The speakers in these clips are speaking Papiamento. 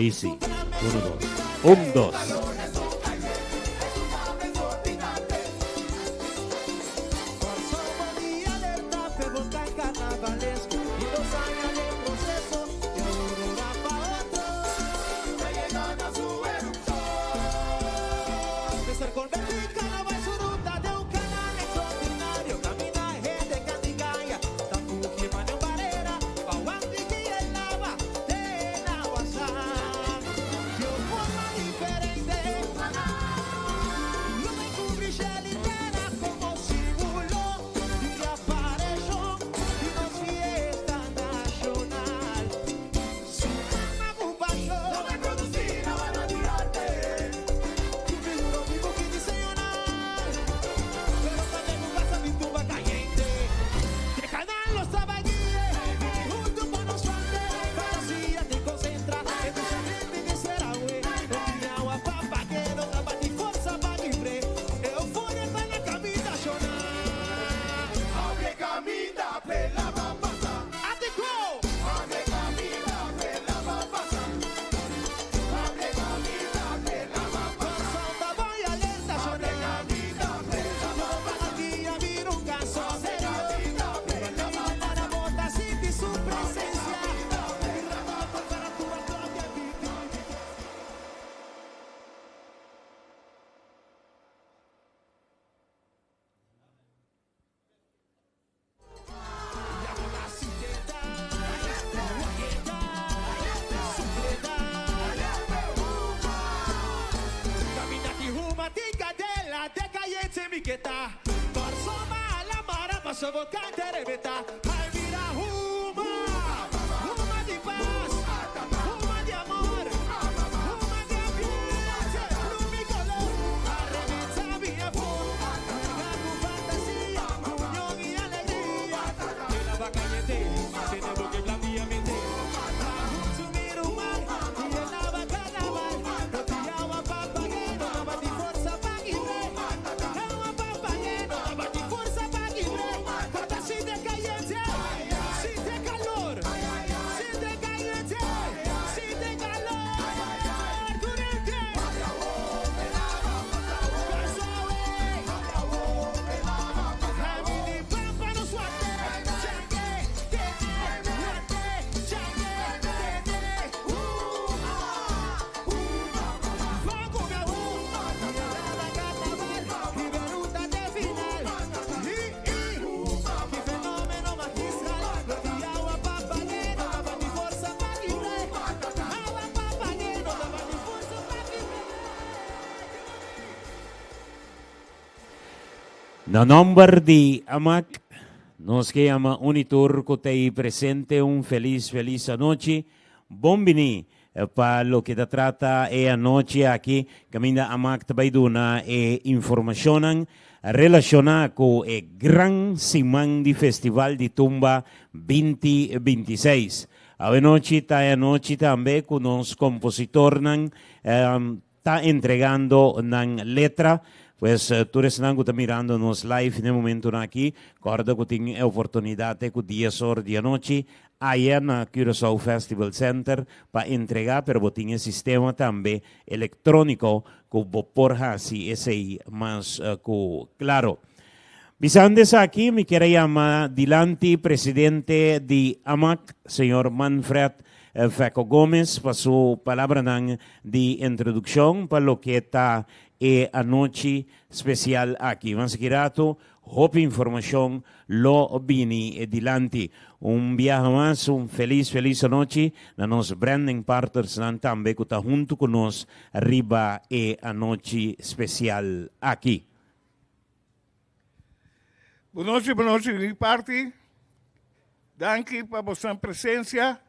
Easy. Uno, dos. Un, dos. Na nomber di Amak, nos ke yama un i tur ku ta ei presente un felis felis anochi. Bon bini pa loke ta trata e anochi aki kaminda Amak ta bai duna e informashonnan relashoná ku e gran siman di Festival di Tumba 2026. Awenochi ta e anochi tambe ku nos kompositornan ta entregando nan letra. Pues tur esnan ku ta mirando nos live den e momentunan aki, kòrda ku tin e oportunidat te ku dies or di anochi aya na Curaçao Festival Center pa entregá, pero bo tin e sistema tambe elektróniko ku bo por hasi esei mas ku klaro. Bisando esaki mi kier a yama dilanti presidente di Amak, señor Manfred Fecco Gomez pa su palabranan di introdukshon pa loke ta e anochi spesial aki. Mas aki rato hopi informashon lo bini dilanti. Un biaha mas un felis felis anochi na nos branding partnersnan tambe ku ta huntu ku nos riba e anochi spesial aki. Bonochi, bonochi di mi parti. Danki pa bosan presencia.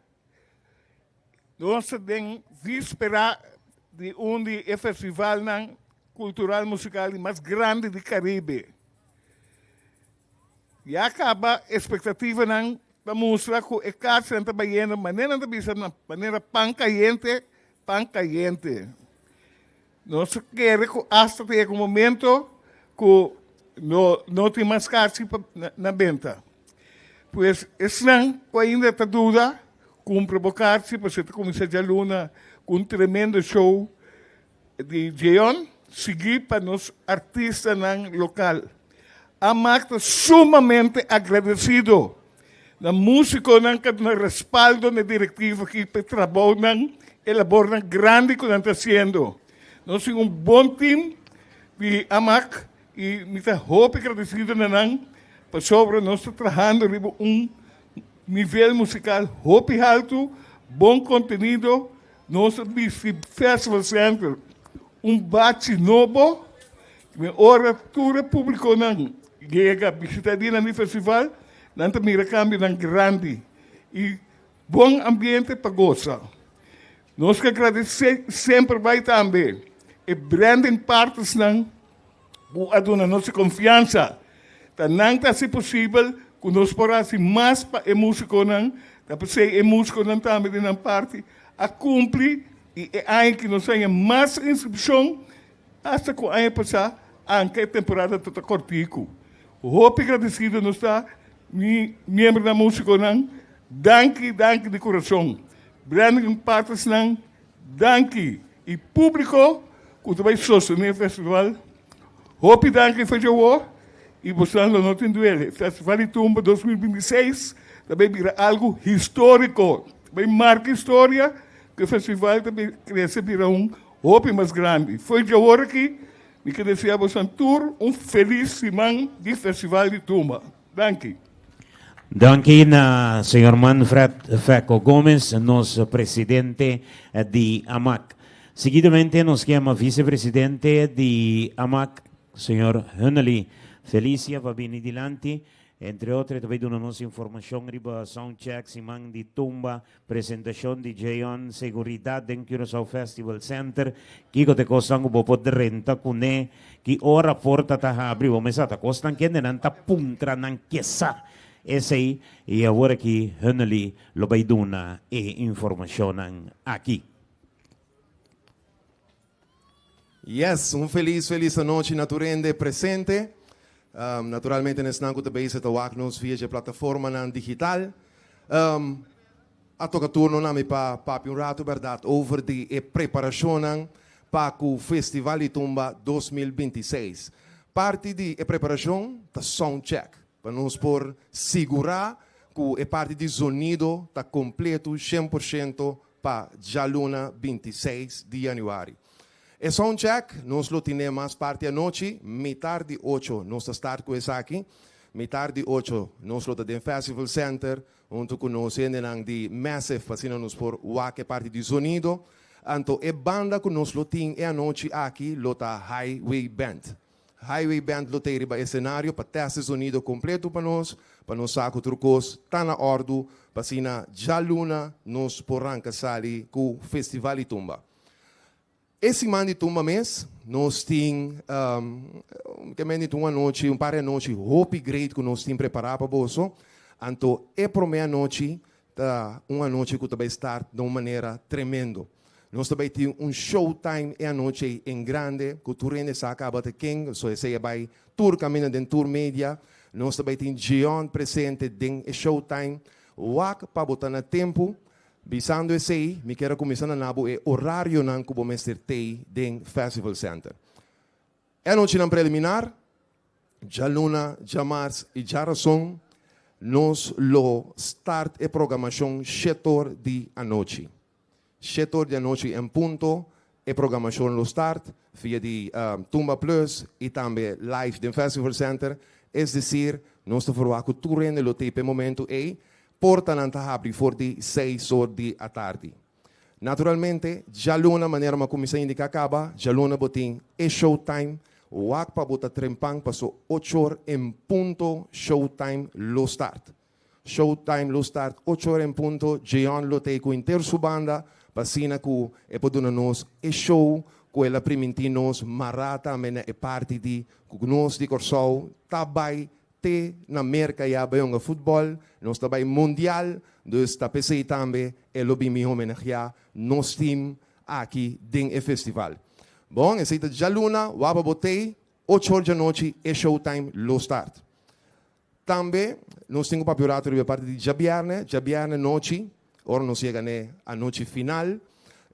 Nos ta den víspera di un di e festivalnan cultural musical di mas grandi di Caribe. Ya caba expectativanan ta mustra cu e kaartnan ta bayendo manera nan ta bisa na manera pan cayente, pan cayente. Nos ta kere ku asta ta yega un momento ku no no tin mas karchi pa na benta. Pues esnan ku ainda ta duda, kumpra bo karchi pasobra ta kuminsá djaluna ku un tremendo show di Jeon sigui pa nos artistanan lokal. Amak ta sumamente agradesido na músikonan ku a duna respaldo na e direktiva aki pa e trabounan, e labornan grandi ku nan ta hasiendo. Nos tin un bon tim di Amak i mi ta hopi gradesido na nan pasobra nos ta trahando riba un nivel musikal hopi haltu, bon kontenido. Nos a bisti Festival Center un bachi nobo. Mi ora tur e publiconan yega bishita dinan di festival, nan ta mira cambionan grandi y bon ambiente pa goza. Nos ke agradece semper bay tambe e branding partnersnan cu a duna nos e confiansa. Ta nan ta haci posibel cu nos por haci mas pa e musiconan, ta p'esey e musiconan tambe di nan parti a cumpli y e aña aki nos haña mas inscripcion Asta ku aña pasá, anke e temporada ta ta kòrtiku. Hopi gradesido nos ta, mi miembronan músikonan, danki, danki di kurason. Branding partnersnan, danki. I públiko ku ta bai sostené e festival, hopi danki for djawo i bosonan lo no tin duele. Festival di Tumba 2026 ta bai bira algu históriko, ta bai marka historia ku e festival ta bai krese bira un Hopi mas grandi. Fo'i djawor aki mi ke desea bosan tur un felis siman di Festival di Tumba. Danki. Danki na señor Manfred Fecco Gomez, nos presidente di Amak. Seguidamente nos ke yama vicepresidente di Amak, señor Hunnely Felicia pa bini dilanti. Entre otro e ta bay duna nos informacion riba soundcheck, siman di tumba, presentacion di Jeon, seguridad den Curaçao Festival Center, kico ta e cosnan cu bo por drenta cune, ki ora porta ta habri, bo mester sa ta cosnan kende nan ta puntra nan ke sa esey y awor aki Hunnely lo bay duna e informacionnan aki. Yes, un felis felis anochi na tur hende presente. Naturalmente na esnan ku ta bezig ta wak nos via dje plataformanan digital. A toka turno na mi pa papia un ratu bèrdat over di e preparashonnan pa ku Festival di Tumba 2026. Parti di e preparashon ta soundcheck pa nos por sigurá ku e parti di zonido ta kompletu 100% pa djaluna 26 di yanüari. E soundcheck nos lo tine mas parti anochi, mitar di ocho nos ta start ku esaki. Mitar di ocho nos lo ta den Festival Center huntu ku nos hendenan di Massive pa asina nos por wak e parti di zonido. Anto e banda ku nos lo tin e anochi aki lo ta Highway Band. Highway Band lo t'ei riba escenario pa test e sonido completo pa nos, pa nos sa cu tur cos ta na ordo, pa asina djaluna nos por ranca sali cu Festival di Tumba. E siman di tumba mes nos tin ke men di un anochi, un par di anochi hopi great ku nos tin prepará pa boso. Anto e promé anochi ta un anochi ku ta bai start na un manera tremendo. Nos ta bai tin un showtime e anochi ei en grande ku tur hende sa kaba ta ken, so esei a bai tur kaminda den tur media. Nos ta bai tin Jeon presente den e showtime. Wak pa bo ta na tempu. Bisando esei, mi kier a kuminsá na nabo e orarionan ku bo mester tei den Festival Center. E anochinan preliminar, djaluna, djamars i djarason, nos lo start e programashon shetor di anochi. Shetor di anochi en punto e programashon lo start via di Tumba Plus i tambe live den Festival Center. Es desir, nos ta ferwagt ku tur hende lo tei pa e momentu ei. Portanan ta habri for di seis or di atardi. Naturalmente, djaluna, manera mi a kuminsá indiká kaba, djaluna bo tin e showtime. Wak pa bo ta trempan paso ocho or en punto showtime lo start. Showtime lo start ocho or en punto, Jeon lo t'ei ku henter su banda pa asina ku e por duna nos e show ku el a primintí nos mará tambe na e parti di ku nos di Kòrsou ta bai Te na Merka ya bai hunga futbòl, nos ta bai mundial, dus ta p'esei tambe e lo bin mi homenageá nos team aki den e festival. Bon, esei ta djaluna, waba bo tei, ocho or djanochi e showtime lo start. Tambe nos tin ku papia un ratu riba e parti di djabièrnè, djabièrnè nochi, ora nos yega n'e anochi final,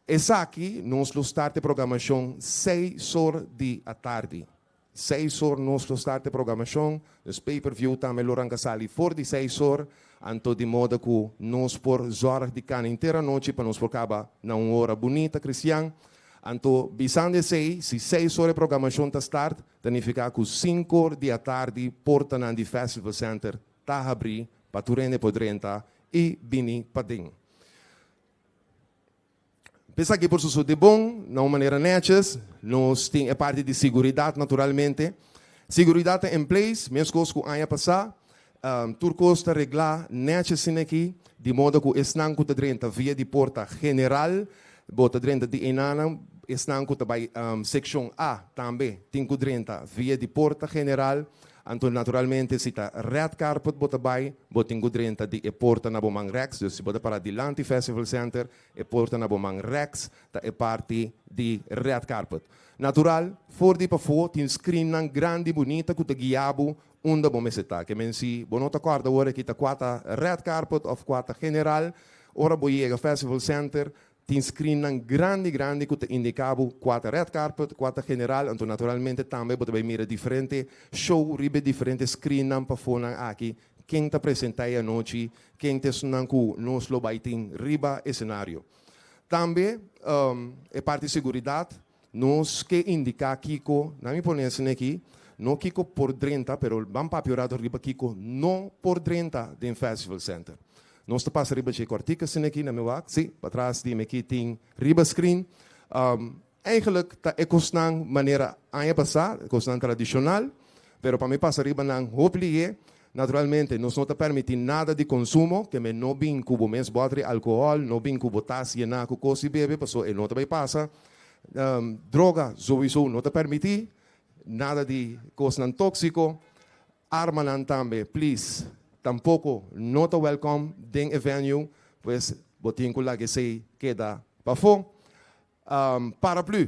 esaki nos lo start e programashon seis or di atardi. Seis or nos lo start e programashon, dus pay per view tambe lo ranka sali for di seis or, anto di moda ku nos por zorg di kana henter anochi pa nos por kaba na un ora bunita cristian. Anto bisando esei, si seis or e programashon ta start, ta nifiká ku sinku or di atardi portanan di Festival Center ta habrí pa tur hende por drenta i bini paden. P'esaki por sosode bon, na un manera netjes. Nos tin e parti di siguridat naturalmente. Siguridat ta in place, meskos ku aña pasá. Tur kos ta reglá netjes asina aki, di moda ku esnan ku ta drenta via di porta general, bo ta drenta di enanan, esnan ku ta bai sekshon A tambe tin ku drenta via di porta general. Anto naturalmente si ta red carpet bo ta bai, bo tin ku drenta di e porta na bo man rèks, dus si bo ta para dilanti Festival Center, E porta na bo man rèks ta e parti di red carpet. Natural, for di pafó tin screennan grandi bunita ku ta guia bo unda bo mester ta. Ke men si bo no ta kòrda ora ki ta kua ta red carpet òf kua ta general, ora bo yega Festival Center tin screennan grandi grandi ku ta indiká bo kua ta red carpet, kua ta general. Anto naturalmente tambe bo ta bai mira diferente show riba e diferente screennan pafónan aki Ken ta presentá e anochi? Ken ta esunnan ku nos lo bai tin riba esenario? Tambe e parti seguridat, nos ke indiká kiko, nan mi pone esei aki, no kiko por drenta, pero ban papia un rato riba kiko no por drenta den Festival Center. Nos ta pasa riba dje kòrtik asina aki, nan mi wak, sí, patras di mi aki tin riba screen. Eigenlijk ta e kosnan manera aña pasá, e kosnan tradishonal, pero pa mi pasa riba nan hopi lihé. Naturalmente nos no ta permití nada di konsumo, ke men no bin ku bo mes bòter di alkohòl, no bin ku bo tas yená ku kos di bebe, pasobra e no ta bai pasa. Droga souiso no ta permití, nada di kosnan tóksiko. Armanan tambe, please, tampoko no ta wèlkòm den e venue, pues bo tin ku laga esei keda pafó. Paraplu.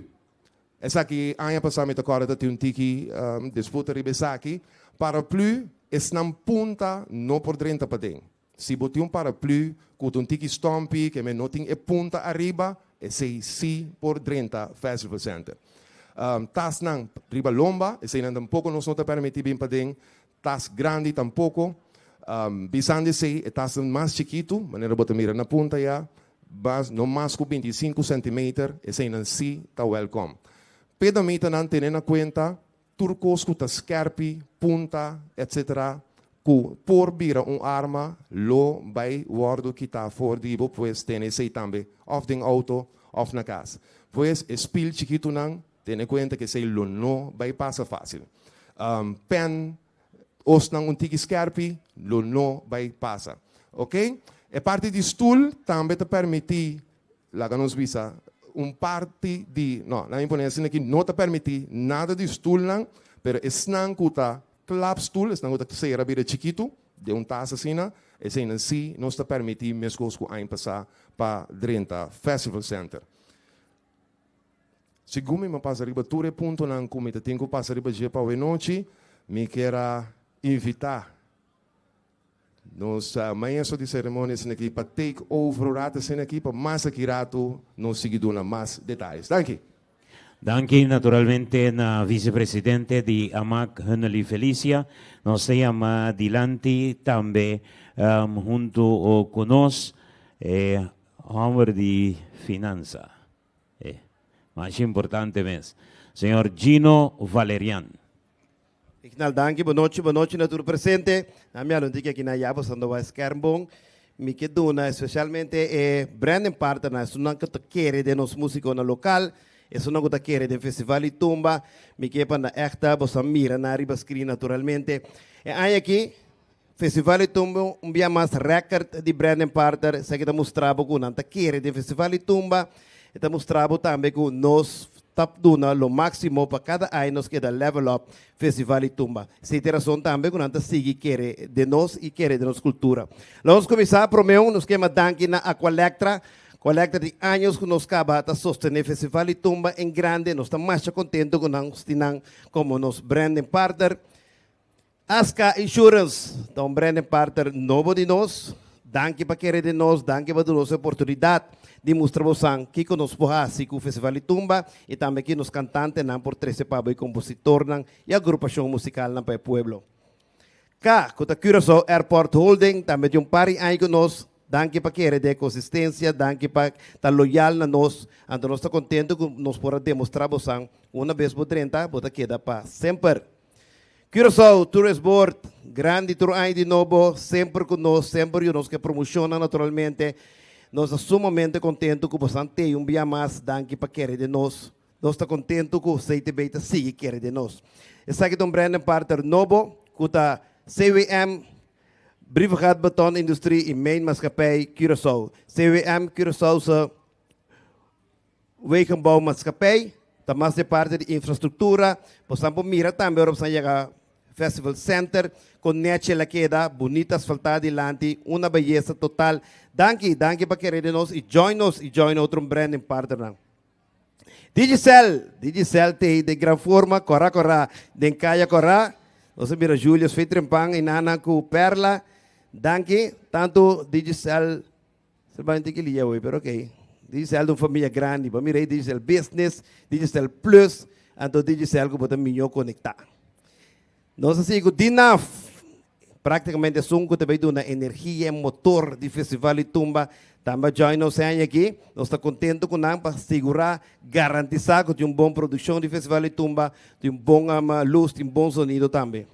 Esaki aña pasá mi ta kòrda ta tin un tiki disputa riba esaki. Paraplu esnan punta no por drenta paden. Si bo tin un paraplu ku ta un tiki stòmpi ke men no tin e punta ariba, esei sí por drenta Festival Center. Tasnan riba lomba, eseinan tampoko nos no ta permití bin paden. Tas grandi tampoko. Bisando esei, e tasnan mas chikitu, manera bo ta mira na punta ya, bas no mas ku 25 sèntimeter, eseinan sí ta wèlkòm. P'e damitanan tene na kuenta tur kos ku ta skèrpi, punta, etsetera, ku por bira un arma lo bai wòrdu kitá for di bo, pues tene esei tambe òf den outo òf na kas. Pues e spil chikitunan tene kuenta ku esei lo no bai pasa fásil. Pen, osnan un tiki skerpi lo no bai pasa. Ok? E parti di stul tambe ta permití, laga nos bisa, un parti di, no, laga mi pone asina aki, no ta permití nada di stulnan, pero esnan ku ta klapstul, esnan ku ta sera bira chikitu, den un tas asina, eseinan sí nos ta permití meskos ku aña pasá pa drenta Festival Center. Segun mi a pasa riba tur e puntonan ku mi ta tin ku pasa riba dje pa awenochi, mi kier a invitá nos maestro di seremonia asina aki pa take over un rato asina aki pa mas aki rato nos sigui duna mas detayes. Danki. Danki naturalmente na vicepresidente di Amak Hunnely Felicia. Nos ta yama dilanti tambe hunto ku nos e homber di finansa. E masha importante mes. Señor Gino Valerian. Ignal danki, bo nochi, bo nochi na tur presente. Na mi alun tiki aki na ya boso ando wak skerm bon. Mi ke duna especialmente e branding partner na esunnan ku ta kere den nos musikonan lokal, esunnan ku ta kere den festival di tumba. Mi ke pa na èkta boso a mira nan riba screen naturalmente. E aña aki Festival di Tumba un bia mas record di Brandon Parter, esaki ta mustra bo ku nan ta kere den Festival di Tumba, e ta mustra bo tambe ku nos ta duna lo máksimo pa kada aña nos keda level up Festival di Tumba. Esei ta e rason tambe ku nan ta sigui kere den nos i kere den nos kultura. Lo nos kuminsá promé un nos kema danki na Aqualectra. Aqualectra tin años ku nos kaba ta sostené Festival di Tumba en grande, nos ta masha kontento ku nan tin nan komo nos Brandon Parter. Aska Insurance ta un branding partner nobo di nos. Danki pa kere den nos, danki pa duna nos e oportunidat di mustra bosan kiko nos por hasi ku Festival di Tumba i tambe ki nos kantantenan por trese pa bo i kompositornan i agrupashon musikalnan pa e pueblo. K, ku ta Curaçao Airport Holding, tambe tin un par di aña ku nos. Danki pa kere den e konsistensia, danki pa ta loyal na nos. Anto nos ta kontentu ku nos por a demostrá bosan ku una bes bo drenta, bo ta keda pa semper. Curaçao Tourist Board, grandi tur aña di nobo, semper ku nos, semper yu nos ke promoshonnan naturalmente. Nos ta sumamente kontentu ku bosan tei un bia mas, danki pa kere den nos. Nos ta kontentu ku CTB ta sigui kere den nos. Esaki ta un branding partner nobo ku ta CWM, Brievengat Beton Industrie i Mijnmaatschappij Curaçao. CWM Curaçao se Wegenbouwmaatschappij ta mas den parti di infrastruktura. Bosan por mira tambe ora bosan yega Festival Center kon nechi el a keda, bunita asfaltá dilanti, una beyesa total. Danki, danki pa kere den nos i join nos i join otro branding partnernan. Digicel, Digicel t'ei den gran forma, kòrá kòrá den kaya kòrá. Nos a mira Julius fei trempan i nana ku Perla. Danki, tantu Digicel. Solamente ki lia hoy, pero ok. Digicel ta un famia grandi. Bo mira ei Digicel Business, Digicel Plus, anto Digicel ku bo ta mihó konektá. Nos a sigui ku Dinaf, práktikamente esun ku ta bai duna energia e motor di Festival di Tumba. Tambe a join nos e aña aki. Nos ta kontentu ku nan pa sigurá, garantisá ku tin un bon produkshon di Festival di Tumba, tin un bon lus, tin bon sonido tambe.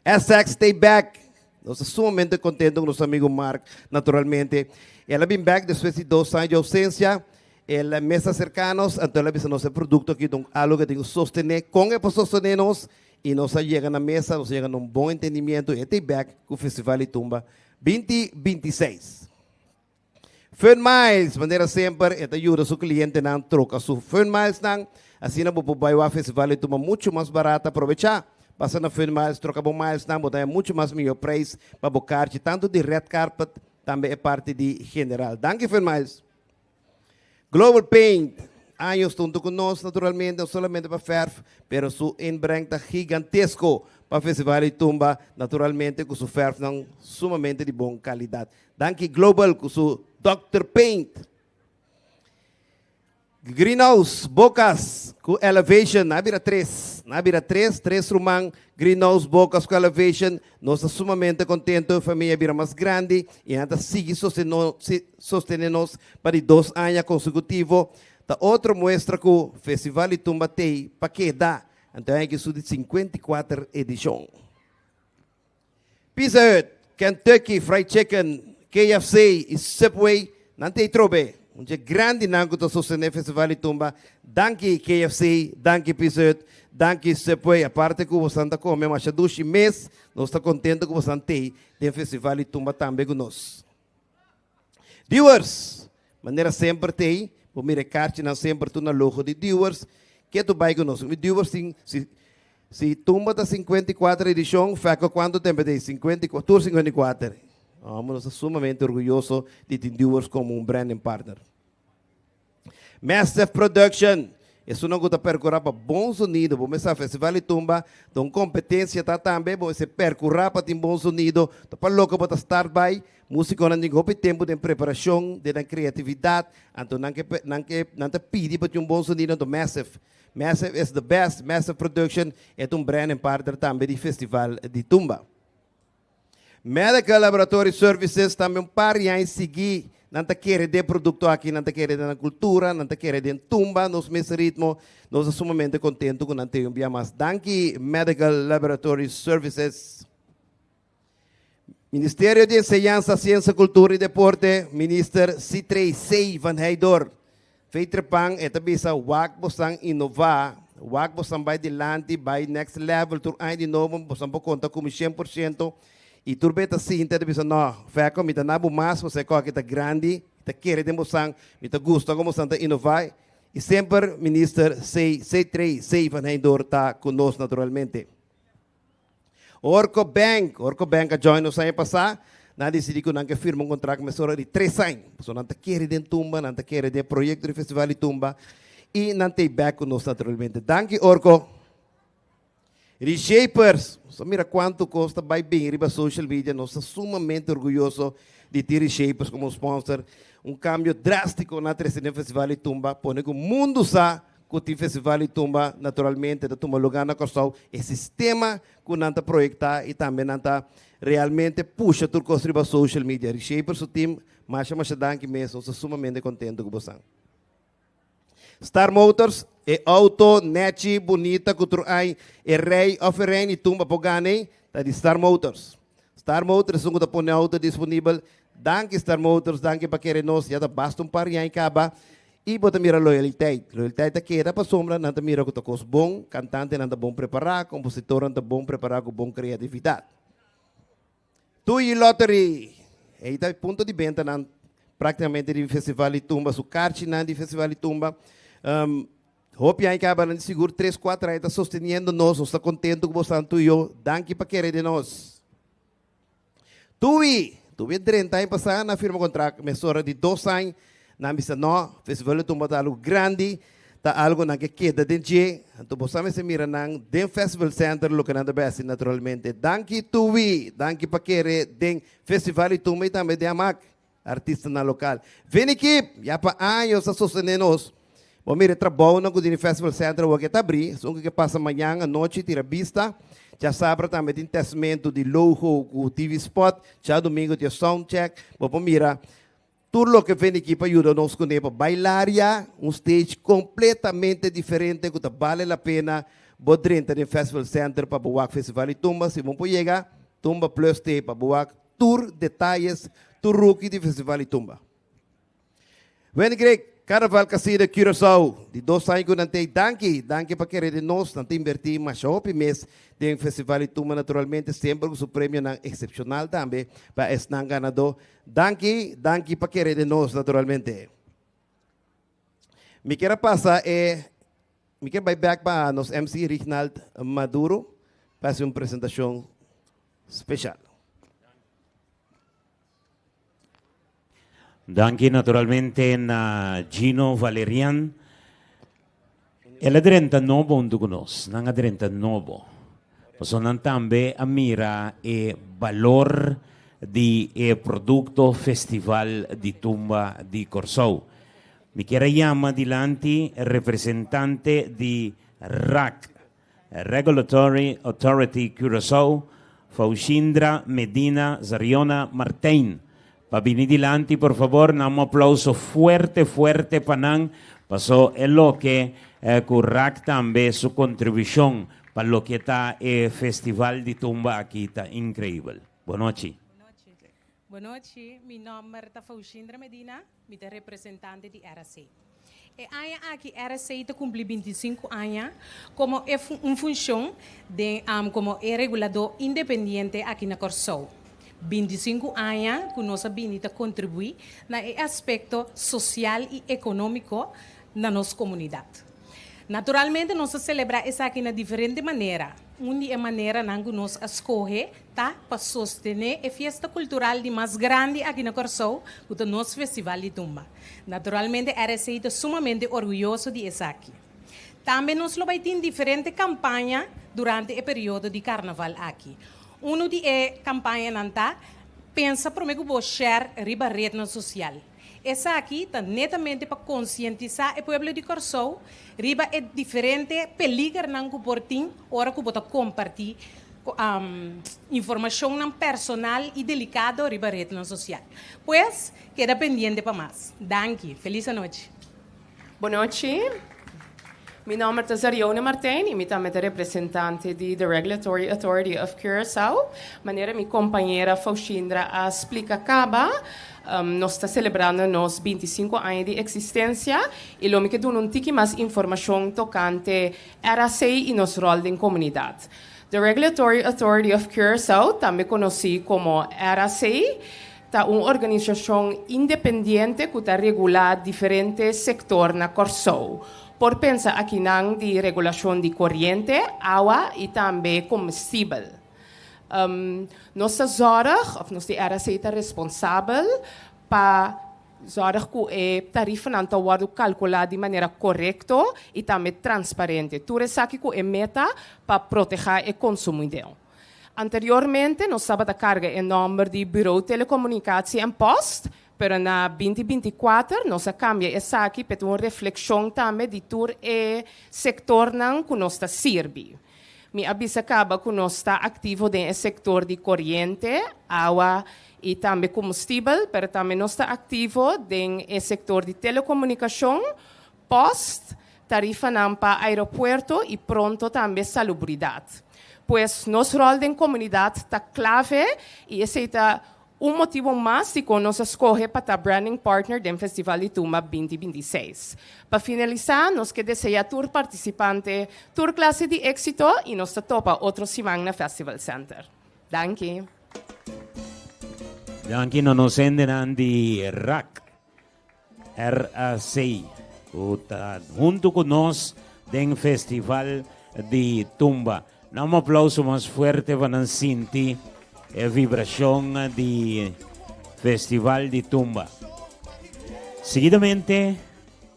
SX stay back. Nos ta sumamente contento cu nos amigo Mark, naturalmente. El a bin back despues di dos aña di ausencia. El a mester acerca nos, anto el a bisa nos e producto aki ta un algo cu tin cu sostene. Con e por sostene nos? Y nos a yega na mesa, nos a yega na un bon entendimiento y e ta back cu Festival di Tumba 2026. Fun Miles, manera semper e ta yuda su clientenan troca su Fun Milesnan, asina bo por bay wak festival y tuma mucho mas barata. Aprovecha, pasa na Fun Miles, troca bo milesnan, bo ta haya mucho mas miyo prijs pa bo kaarchi, tanto di red carpet, tambe e parti di general. Danki Fun Miles. Global Paint, años ta hunto cu nos naturalmente, no solamente pa verf, pero su inbreng ta gigantesco pa Festival di Tumba, naturalmente cu su verfnan sumamente di bon calidad. Danki Global cu su Doctor Paint. Greenhouse, Bocas cu Elevation, na bira tres, na bira tres, tres ruman, Greenhouse, Bocas cu Elevation, nos ta sumamente contento, e famia a bira mas grandi y nan ta sigui sostene nos pa di dos aña consecutivo, ta otro muestra cu Festival di Tumba t'ey pa keda, anto e aña aki su di 54 edicion. Pizza Hut, Kentucky Fried Chicken, KFC y Subway, nan t'ey trobe. Un dje grandinan ku ta sostené Festival di Tumba. Danki KFC, danki Pizza Hut, danki Subway. Aparte ku bosan ta kome masha dushi mes, nos ta kontento ku bosan t'ei den Festival di Tumba tambe ku nos. Viewers, manera semper t'ei, bo mira e karchinan semper tur na logo di Viewers. Ke tu bai ku nos? Mi Viewers tin, si, si Tumba ta 54 edishon, Fèko kuantu tempu t'ei? 54, tur 54. Amo nos ta sumamente orguyoso di tin Dewars komo un branding partner. Massive Production, esunnan ku ta perkurá pa bon sonido. Bo mester sa Festival di Tumba ta un kompetensia ta tambe, bo mester perkurá pa tin bon sonido. Ta pa loke bo ta start bai, musikonan tin hopi tempu den preparashon, den nan kreatividat, anto nan ke nan ke nan ta pidi pa tin un bon sonido, anto Massive, Massive is the best, Massive Production e ta un branding partner tambe di Festival di Tumba. Medical Laboratory Services tambe un par di aña sigui nan ta kere den produkto aki, nan ta kere den nan kultura, nan ta kere den tumba nos mes ritmo. Nos ta sumamente kontentu ku nan tin un bia mas. Danki Medical Laboratory Services. Ministerio di Enseñansa, Siensa, Kultura i Deporte, Minister Sitrey C. van Heydoorn. Fey trepan e ta bisa wak bosan inova, wak bosan bai dilanti, bai next level tur aña di nobo bosan por konta ku mi 100% i tur be ta sinta e ta bisa no Fèko mi ta na bo mas pasobra e koki ta grandi, mi ta kere den bosan, mi ta gusta kon bosan ta inova i semper Minister C. C. C. van Heydoorn ta ku nos naturalmente. Orco Bank, Orco Bank a join nos aña pasá. Nan a disidí ku nan ke firma un kontrakt mesora di tres aña. Pasobra nan ta kere den tumba, nan ta kere den e proyekto di Festival di Tumba i nan ta ei bèk ku nos naturalmente. Danki Orco. Reshapers, nos a mira kuantu kos ta bai bin riba social media. Nos ta sumamente orguyoso di tin Reshapers komo sponsor. Un kambio drástiko nan a trese den Festival di Tumba, pone ku mundu sa Ku tin festival di tumba naturalmente ta tuma lugá na Kòrsou, e sistema ku nan ta proyektá i tambe nan ta realmente pusha tur kos riba social media. Rishaper su team, masha masha danki mes, nos ta sumamente kontentu ku bosan. Star Motors, e outo nèchi, bunita ku tur ai e rei òf e rein di tumba por gana ei, ta di Star Motors. Star Motors esun ku ta pone outo disponibel. Danki Star Motors, danki pa kere nos, ya ta basta un par di aña kaba. I bo ta mira loyaliteit. Loyaliteit ta keda pasobra nan ta mira ku ta kos bon, kantantenan ta bon prepará, kompositornan ta bon prepará ku bon kreatividat. Tuyi Lottery! Ei ta e punto di bentanan práktikamente di Festival di Tumba, su karchinan di Festival di Tumba. Hopi aña kaba nan di sigur tres kuater aña ta sosteniendo nos, nos ta kontentu ku bosan tuyo. Danki pa kere den nos. Tui! Tui drenta aña pasá nan firma kontrakt mesora di dos aña. Nan bisa no, Festival di Tumba ta algu grandi, ta algu nan ke keda den dje. Anto bo sa mester mira nan den Festival Center loke nan ta bai hasi naturalmente. Danki Tui! Danki pa kere den Festival di Tumba i tambe den Amak. Artistanan lokal. Vini Kip! Ya pa años a sostené nos. Bo mira e trabounan ku tin di Festival Center awor ke ta abrí. Esun ku ke pasa mañan anochi tira bista. Djasabra tambe tin testmentu di logo ku TV spot. Djadumingu tin e sound check. Bo por mira tur loke Vini Kip a yuda nos kuné pa bailaria, un stage kompletamente diferente ku ta bale la pena bo drenta den Festival Center pa bo wak Festival di Tumba. Si bo por yega, Tumba Plus t'ei pa bo wak. Tur detayes, tur ruki di Festival di Tumba. Wendy Greg, Carnaval Casino Curaçao, di dos aña ku nan t'ei, danki, danki pa kere den nos, nan ta inbertí masha hopi mes den Festival di Tumba, naturalmente semper ku su premionan eksepshonal tambe pa esnan ganadó. Danki, danki pa kere den nos, naturalmente. Mi kier a pasa e, mi kier bai bèk pa nos MC Rignald Maduro pa hasi un presentashon special. Danki naturalmente na Gino Valerian. El a drenta nobo huntu ku nos. Nan a drenta nobo. Pasobra nan tambe a mira e balor di e produkto Festival di Tumba di Kòrsou. Mi kier a yama dilanti representante di RAC, Regulatory Authority Curaçao, Faushindra Medina Zariona Martijn pa bini dilanti por fabor nan un aplauso fuerte fuerte pa nan paso e loke cu raak tambe su contribucion pa loke ta e festival di tumba aki ta increibel. Bonochi. Bon nochi, mi nòmber ta Faushindra Medina, mi ta representante di RAC. E aña aki RAC ta kumpli 25 aña komo e un funshon den komo e reguladó independiente aki na Kòrsou. 25 aña ku nos a bini ta kontribuí na e aspekto sosial i ekonómiko na nos komunidat. Naturalmente nos ta selebrá esaki na diferente manera. Un di e maneranan ku nos a skohe ta pa sostené e fiesta kultural di mas grandi aki na Kòrsou, ku ta nos Festival di Tumba. Naturalmente RSC ta sumamente orguyoso di esaki. Tambe nos lo bai tin diferente kampaña durante e periodo di karnaval aki. Unu di e kampañanan ta Pensa promé ku bo share riba retnan sosial. Esaki ta netamente pa konsientisá e pueblo di Kòrsou riba e diferente peligernan ku por tin ora ku bo ta kompartí informashonnan personal i delikado riba retnan sosial. Pues, keda pendiente pa mas. Danki. Felis anochi. Bon nochi. Mi nòmber ta Zarione Martijn i mi tambe ta representante di The Regulatory Authority of Curaçao. Manera mi kompañera Faushindra a splika kaba, nos ta selebrando nos 25 aña di eksistensia i lo mi ke duna un tiki mas informashon tokante RAC i nos ròl den komunidat. The Regulatory Authority of Curaçao, tambe konosí komo RAC, ta un organisashon independiente ku ta regulá diferente sektor na Kòrsou. Por pensa akinan di regulashon di koriente, awa i tambe komestibel. Nos ta zòrg, òf nos di RAC ta responsabel pa zòrg ku e tarifanan ta wòrdu kalkulá di manera korekto i tambe transparente. Tur esaki ku e meta pa protehá e konsumidó. Anteriormente nos tabata karga e nòmber di Bureau Telecomunicatie en Post, pero na 2024 nos a kambia esaki pa ta un reflekshon tambe di tur e sektornan ku nos ta sirbi. Mi a bisa kaba ku nos ta aktivo den e sektor di koriente, awa i tambe komestibel, pero tambe nos ta aktivo den e sektor di telekomunikashon, post, tarifanan pa aeropuerto i pronto tambe salubridat. Pues nos ròl den komunidat ta klave i esei ta un motibu mas dikon nos a skohe pa ta branding partner den Festival di Tumba 2026. Pa finalisá, nos ke deseá tur partisipante tur klase di éksito i nos ta topa otro siman na Festival Center. Danki. Danki na nos hendenan di RAC, RAC, ku ta huntu ku nos den Festival di Tumba. Na un aplauso mas fuerte pa nan sinti e vibrashon di Festival di Tumba. Seguidamente,